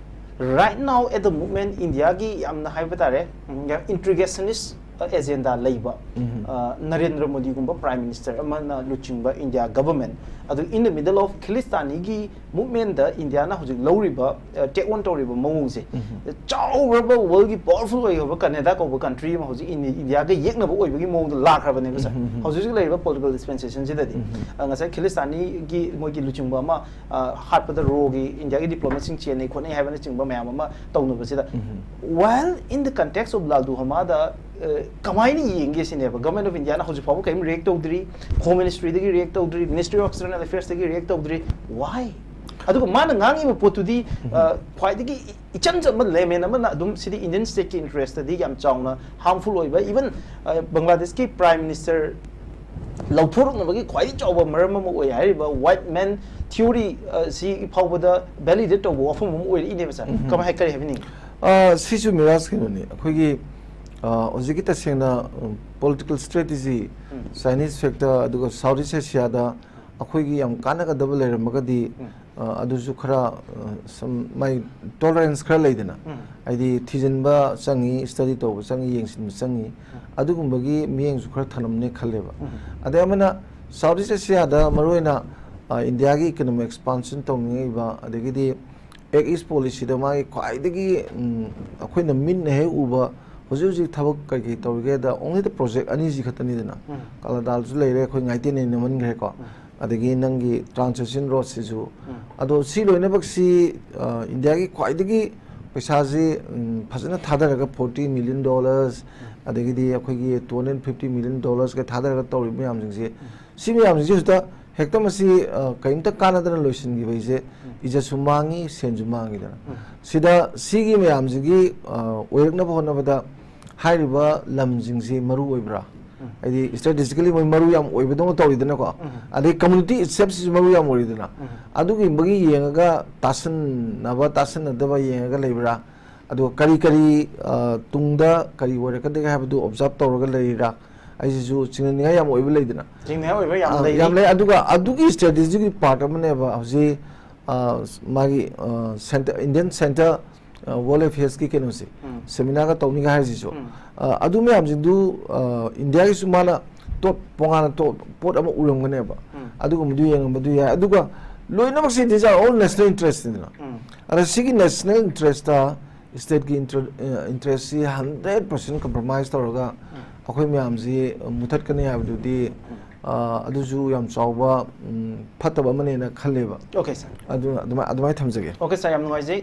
right now at the moment ꯏꯟꯗꯤꯌꯥꯒꯤ ꯌꯥꯝꯅ ꯍꯥꯏꯕ ꯇꯥꯔꯦ, ꯎꯝ, ꯌꯥꯝ ꯏꯟꯇ꯭ꯔꯤꯒꯦꯁꯅꯤꯁ ꯑꯦꯖꯦꯟꯗꯥ ꯂꯩꯕ, ꯑ, ꯅꯔꯦꯟꯗ꯭ꯔ ꯃꯣꯗꯤꯒꯨꯝꯕ ꯄ꯭ꯔꯥꯏꯝ ꯃꯤꯅꯤꯁꯇꯔ ꯑꯃꯅ ꯂꯨꯆꯤꯡꯕ ꯏꯟꯗꯤꯌꯥ ꯒꯚꯔꯟꯃꯦꯟ, ꯑꯗꯨ in the middle of ꯈꯤꯂꯤꯁꯇꯥꯅꯤꯒꯤ ꯃꯨꯚꯃꯦꯟꯗ ꯏꯟꯗꯤꯌꯥꯅ ꯍꯧꯖꯤꯛ ꯂꯧꯔꯤꯕ, ꯑ, take on ꯇꯧꯔꯤꯕ ꯃꯑꯣꯡꯁꯦ, ꯆꯥꯎꯔꯕ ꯋꯥꯔꯜꯒꯤ ꯄꯥꯋꯔꯐꯨꯜ ꯑꯣꯏꯈ꯭ꯔꯕ ꯀꯅꯥꯗꯥ ꯀꯧꯕ ꯀꯟꯇ꯭ꯔꯤ ꯑꯃ ꯍꯧꯖꯤꯛ ꯏꯟꯗꯤ-, ꯏꯟꯗꯤꯌꯥꯒ ꯌꯦꯛꯅꯕ ꯑꯣꯏꯕꯒꯤ ꯃꯑꯣꯡꯗ ꯂꯥꯛꯈ꯭ꯔꯕꯅꯦꯕ, ꯁꯥꯔ꯫ ꯍꯧꯖꯤꯛ ꯍꯧꯖꯤꯛ ꯂꯩꯔꯤꯕ ꯄꯣꯂꯤꯇꯤꯀꯦꯜ ꯗꯤꯁꯄꯦꯟꯁꯦꯁꯟꯁꯤꯗꯗꯤ, ꯑ, ꯉꯁꯥꯏ ꯈꯤꯂꯤꯁꯇꯥꯅꯤꯒꯤ ꯃꯣꯏꯒꯤ ꯂꯨꯆꯤꯡꯕ ꯑꯃ, ꯑ, ꯍꯥꯠꯄꯗ ꯔꯣꯒꯤ ꯏꯟꯗꯤꯌꯥꯒꯤ ꯗꯤꯄ꯭ꯂꯣꯃꯦꯠꯁꯤꯡ ꯆꯦꯟꯅꯩ ꯈꯣꯠꯅꯩ ꯍꯥꯏꯕꯅꯆꯤꯡꯕ ꯃꯌꯥꯝ ꯑꯃ ꯇꯧꯅꯕꯁꯤꯗ, while in the context of ꯂꯥꯜꯗꯨ ꯍꯃꯥꯗ, ꯑ, ꯀꯃꯥꯏꯅ ꯌꯦꯡꯒꯦ ꯁꯤꯅꯦꯕ? ꯒꯚꯔꯟꯃꯦꯟ ꯑꯣꯐ ꯏꯟꯗꯤꯌꯥꯅ ꯍꯧꯖꯤꯛ ꯐꯥꯎꯕ ꯀꯔꯤꯝ ꯔꯤꯌꯦꯛ ꯇꯧꯗ꯭ꯔꯤ, ꯍꯣꯝ ꯃꯤꯅꯤꯁꯇ꯭ꯔꯤꯗꯒꯤ ꯔꯤꯌꯦꯛ ꯇꯧꯗ꯭ꯔꯤ, ꯃꯤꯅꯤꯁꯇ꯭ꯔꯤ ꯑꯣꯐ ꯑꯦꯛꯁꯇꯔꯅꯦꯜ ꯑꯐꯦꯌꯔꯁꯇꯒꯤ ꯔꯤꯌꯦꯛ ꯇꯧꯗ꯭ꯔꯤ꯫ Why? ꯑꯗꯨꯒ ꯃꯥꯅ ꯉꯥꯡꯉꯤꯕ ꯄꯣꯠꯇꯨꯗꯤ, ꯑ, ꯈ꯭ꯋꯥꯏꯗꯒꯤ ꯏꯆꯝ ꯆꯝꯕ ꯂꯦꯃꯦꯟ ꯑꯃꯅ ꯑꯗꯨꯝ ꯁꯤꯗꯤ ꯏꯟꯗꯤꯌꯟ ꯁ꯭ꯇꯦꯠꯀꯤ ꯏꯟꯇꯔꯦꯁꯇꯗꯤ ꯌꯥꯝ ꯆꯥꯎꯅ ꯍꯥꯔꯝꯐꯨꯜ ꯑꯣꯏꯕ, even, ꯑ, ꯕꯪꯒ꯭ꯂꯥꯗꯦꯁꯀꯤ ꯄ꯭ꯔꯥꯏꯝ ꯃꯤꯅꯤꯁꯇꯔ ꯂꯧꯊꯣꯔꯛꯅꯕꯒꯤ ꯈ꯭ꯋꯥꯏꯗꯒꯤ ꯆꯥꯎꯕ ꯃꯔꯝ ꯑꯃ ꯑꯣꯏ ꯍꯥꯏꯔꯤꯕ ꯋꯥꯏꯠ ꯃꯦꯟ ꯊꯤꯑꯣꯔꯤ, ꯑ, ꯁꯤ ꯐꯥꯎꯕꯗ ꯚꯦꯂꯤꯗꯦꯠ ꯇꯧꯕ ꯋꯥꯐꯝ ꯑꯃ ꯑꯣꯏꯔꯛꯏꯅꯦꯕ, ꯁꯥꯔ꯫ ꯀꯃꯥꯏ, ꯀꯔꯤ ꯍꯥꯏꯕꯤꯅꯤꯡꯉꯤ? ꯑ, ꯁꯤꯁꯨ ꯃꯤꯔꯥꯖ ꯀꯩꯅꯣꯅꯤ, ꯑꯩꯈꯣꯏꯒꯤ, ꯑ, ꯍꯧꯖꯤꯛꯀꯤ ꯇꯁꯦꯡꯅ, ꯎꯝ, ꯄꯣꯂꯤꯇꯤꯀꯦꯜ ꯁ꯭ꯇ꯭ꯔꯦꯇꯦꯖꯤ, ꯆꯥꯏꯅꯤꯁ ꯐꯦꯛꯇꯔ, ꯑꯗꯨꯒ ꯁꯥꯎꯠ ꯏꯁ ꯑꯦꯁꯤꯌꯥꯗ ꯑꯩꯈꯣꯏꯒꯤ ꯌꯥꯝ ꯀꯥꯟꯅꯒꯗꯕ ꯂꯩꯔꯝꯃꯒꯗꯤ, ꯑ, ꯑꯗꯨꯁꯨ ꯈꯔ, ꯑ, ꯁꯝ-, ꯃꯥꯏ ꯇꯣꯂꯔꯦꯟꯁ ꯈꯔ ꯂꯩꯗꯅ, ꯍꯥꯏꯗꯤ ꯊꯤꯖꯤꯟꯕ ꯆꯪꯉꯤ, ꯁ꯭ꯇꯗꯤ ꯇꯧꯕ ꯆꯪꯉꯤ, ꯌꯦꯡꯁꯤꯟꯕ ꯆꯪꯉꯤ, ꯑꯗꯨꯒꯨꯝꯕꯒꯤ ꯃꯤꯠꯌꯦꯡꯁꯨ ꯈꯔ ꯊꯝꯂꯝꯅꯤ ꯈꯜꯂꯦꯕ꯫ ꯑꯗꯩ ꯑꯃꯅ ꯁꯥꯎꯠ ꯏꯁ ꯑꯦꯁꯤꯌꯥꯗ ꯃꯔꯨꯑꯣꯏꯅ, ꯑ, ꯏꯟꯗꯤꯌꯥꯒꯤ ꯏꯀꯣꯅꯣꯃꯤꯛ ꯑꯦꯛꯁꯄꯥꯟꯁꯟ ꯇꯧꯅꯤꯡꯉꯛꯏꯕ, ꯑꯗꯒꯤꯗꯤ ꯑꯦꯛ ꯏꯁ ꯄꯣꯂꯤꯁꯤꯗ ꯃꯥꯒꯤ ꯈ꯭ꯋꯥꯏꯗꯒꯤ, ꯎꯝ, ꯑꯩꯈꯣꯏꯅ ꯃꯤꯠꯅ ꯍꯦꯛ ꯎꯕ ꯍꯧꯖꯤꯛ ꯍꯧꯖꯤꯛ ꯊꯕꯛ ꯀꯩ ꯀꯩ ꯇꯧꯔꯤꯒꯦꯗ, only the project ꯑꯅꯤꯁꯤ ꯈꯛꯇꯅꯤꯗꯅ꯫ ꯀꯥꯂꯥꯗꯥꯜꯁꯨ ꯂꯩꯔꯦ, ꯑꯩꯈꯣꯏ ꯉꯥꯏꯇꯦꯅꯦ ꯅꯝꯍꯟꯈ꯭ꯔꯦꯀꯣ꯫ ꯑꯗꯒꯤ ꯅꯪꯒꯤ Trans Ocean Road ꯁꯤꯁꯨ꯫ ꯑꯗꯣ ꯁꯤ ꯂꯣꯏꯅꯃꯛꯁꯤ, ꯑ, ꯏꯟꯗꯤꯌꯥꯒꯤ ꯈ꯭ꯋꯥꯏꯗꯒꯤ ꯄꯩꯁꯥꯁꯤ, ꯎꯝ, ꯐꯖꯅ ꯊꯥꯗꯔꯒ forty million dollars, ꯑꯗꯒꯤꯗꯤ ꯑꯩꯈꯣꯏꯒꯤ two hundred fifty million dollars ꯀ ꯊꯥꯗꯔꯒ ꯇꯧꯔꯤꯕ ꯃꯌꯥꯝꯁꯤꯡꯁꯦ, ꯁꯤ ꯃꯌꯥꯝꯁꯤꯡꯁꯤ ꯍꯧꯖꯤꯛꯇ ꯍꯦꯛꯇ ꯃꯁꯤ, ꯑ, ꯀꯔꯤꯝꯇ ꯀꯥꯟꯅꯗꯅ ꯂꯣꯏꯁꯤꯟꯈꯤꯕꯁꯦ ꯏꯖꯠꯁꯨ ꯃꯥꯡꯉꯤ, ꯁꯦꯟꯁꯨ ꯃꯥꯡꯉꯤꯗꯅ꯫ ꯁꯤꯗ ꯁꯤꯒꯤ ꯃꯌꯥꯝꯁꯤꯒꯤ, ꯑ, ꯑꯣꯏꯔꯛꯅꯕ ꯍꯣꯠꯅꯕꯗ ꯍꯥꯏꯔꯤꯕ ꯂꯝꯁꯤꯡꯁꯤ ꯃꯔꯨ ꯑꯣꯏꯕ꯭ꯔꯥ? ꯍꯥꯏꯗꯤ strategically ꯃꯣꯏ ꯃꯔꯨ ꯌꯥꯝ ꯑꯣꯏꯕꯗꯧꯅ ꯇꯧꯔꯤꯗꯅꯀꯣ꯫ ꯑꯗꯩ community itself ꯁꯤꯁꯨ ꯃꯔꯨ ꯌꯥꯝ ꯑꯣꯏꯔꯤꯗꯅ꯫ ꯑꯗꯨꯒꯨꯝꯕꯒꯤ ꯌꯦꯡꯉꯒ ꯇꯥꯁꯟꯅꯕ, ꯇꯥꯁꯟꯅꯗꯕ ꯌꯦꯡꯉꯒ ꯂꯩꯕ꯭ꯔꯥ? ꯑꯗꯨꯒ ꯀꯔꯤ ꯀꯔꯤ, ꯑ, ꯇꯨꯡꯗ ꯀꯔꯤ ꯑꯣꯏꯔꯛꯀꯗꯒꯦ ꯍꯥꯏꯕꯗꯨ observe ꯇꯧꯔꯒ ꯂꯩꯔꯤꯔꯥ? ꯑꯩꯁꯤꯁꯨ ꯆꯤꯡꯅꯅꯤꯡꯉꯥꯏ ꯌꯥꯝ ꯑꯣꯏꯕ ꯂꯩꯗꯅ꯫ ꯆꯤꯡꯅꯅꯤꯡꯉꯥꯏ ꯑꯣꯏꯕ ꯌꯥꯝ ꯑ, ꯂꯩꯔꯤ꯫ ꯌꯥꯝ ꯂꯩ꯫ ꯑꯗꯨꯒ ꯑꯗꯨꯒꯤ strategy ꯒꯤ part ꯑꯃꯅꯦꯕ ꯍꯧꯖꯤꯛ, ꯑ, ꯃꯥꯒꯤ, ꯑ, center, Indian Center, ꯑ, World Affairs ꯀꯤ ꯀꯩꯅꯣꯁꯦ, ꯎꯝ꯫ Seminar ꯒ ꯇꯧꯅꯤꯒ ꯍꯥꯏꯁꯤꯁꯨ꯫ ꯎꯝ꯫ ꯑ, ꯑꯗꯨ ꯃꯌꯥꯝꯁꯤꯡꯗꯨ, ꯑ, ꯏꯟꯗꯤꯌꯥꯒꯤꯁꯨ ꯃꯥꯅ ꯇꯣꯞ, ꯇꯣꯉꯥꯟꯅ ꯇꯣꯞ ꯄꯣꯠ ꯑꯃ ꯎꯔꯝꯒꯅꯦꯕ꯫ ꯎꯝ꯫ ꯑꯗꯨꯒꯨꯝꯕꯗꯨ ꯌꯦꯡꯉꯝꯕꯗꯨ ꯌꯥꯏ꯫ ꯑꯗꯨꯒ ꯂꯣꯏꯅꯃꯛꯁꯦ, these are all national interest ꯅꯤꯗꯅ꯫ ꯎꯝ꯫ ꯑꯗ ꯁꯤꯒꯤ national interest ꯇ state ꯀꯤ inter-, ꯑ, interest ꯁꯤ hundred percent compromise ꯇꯧꯔꯒ ꯎꯝ꯫ ꯑꯩꯈꯣꯏ ꯃꯌꯥꯝꯁꯤ ꯃꯨꯊꯠꯀꯅꯤ ꯍꯥꯏꯕꯗꯨꯗꯤ, ꯎꯝ꯫ ꯑ, ꯑꯗꯨꯁꯨ ꯌꯥꯝ ꯆꯥꯎꯕ, ꯎꯝ, ꯐꯠꯇꯕ ꯑꯃꯅꯦꯅ ꯈꯜꯂꯦꯕ꯫ Okay, sir꯫ ꯑꯗꯨꯅ ꯑꯗꯨꯃꯥꯏ-, ꯑꯗꯨꯃꯥꯏꯅ ꯊꯝꯖꯒꯦ꯫ Okay, sir, ꯌꯥꯝ ꯅꯨꯡꯉꯥꯏꯖꯩ꯫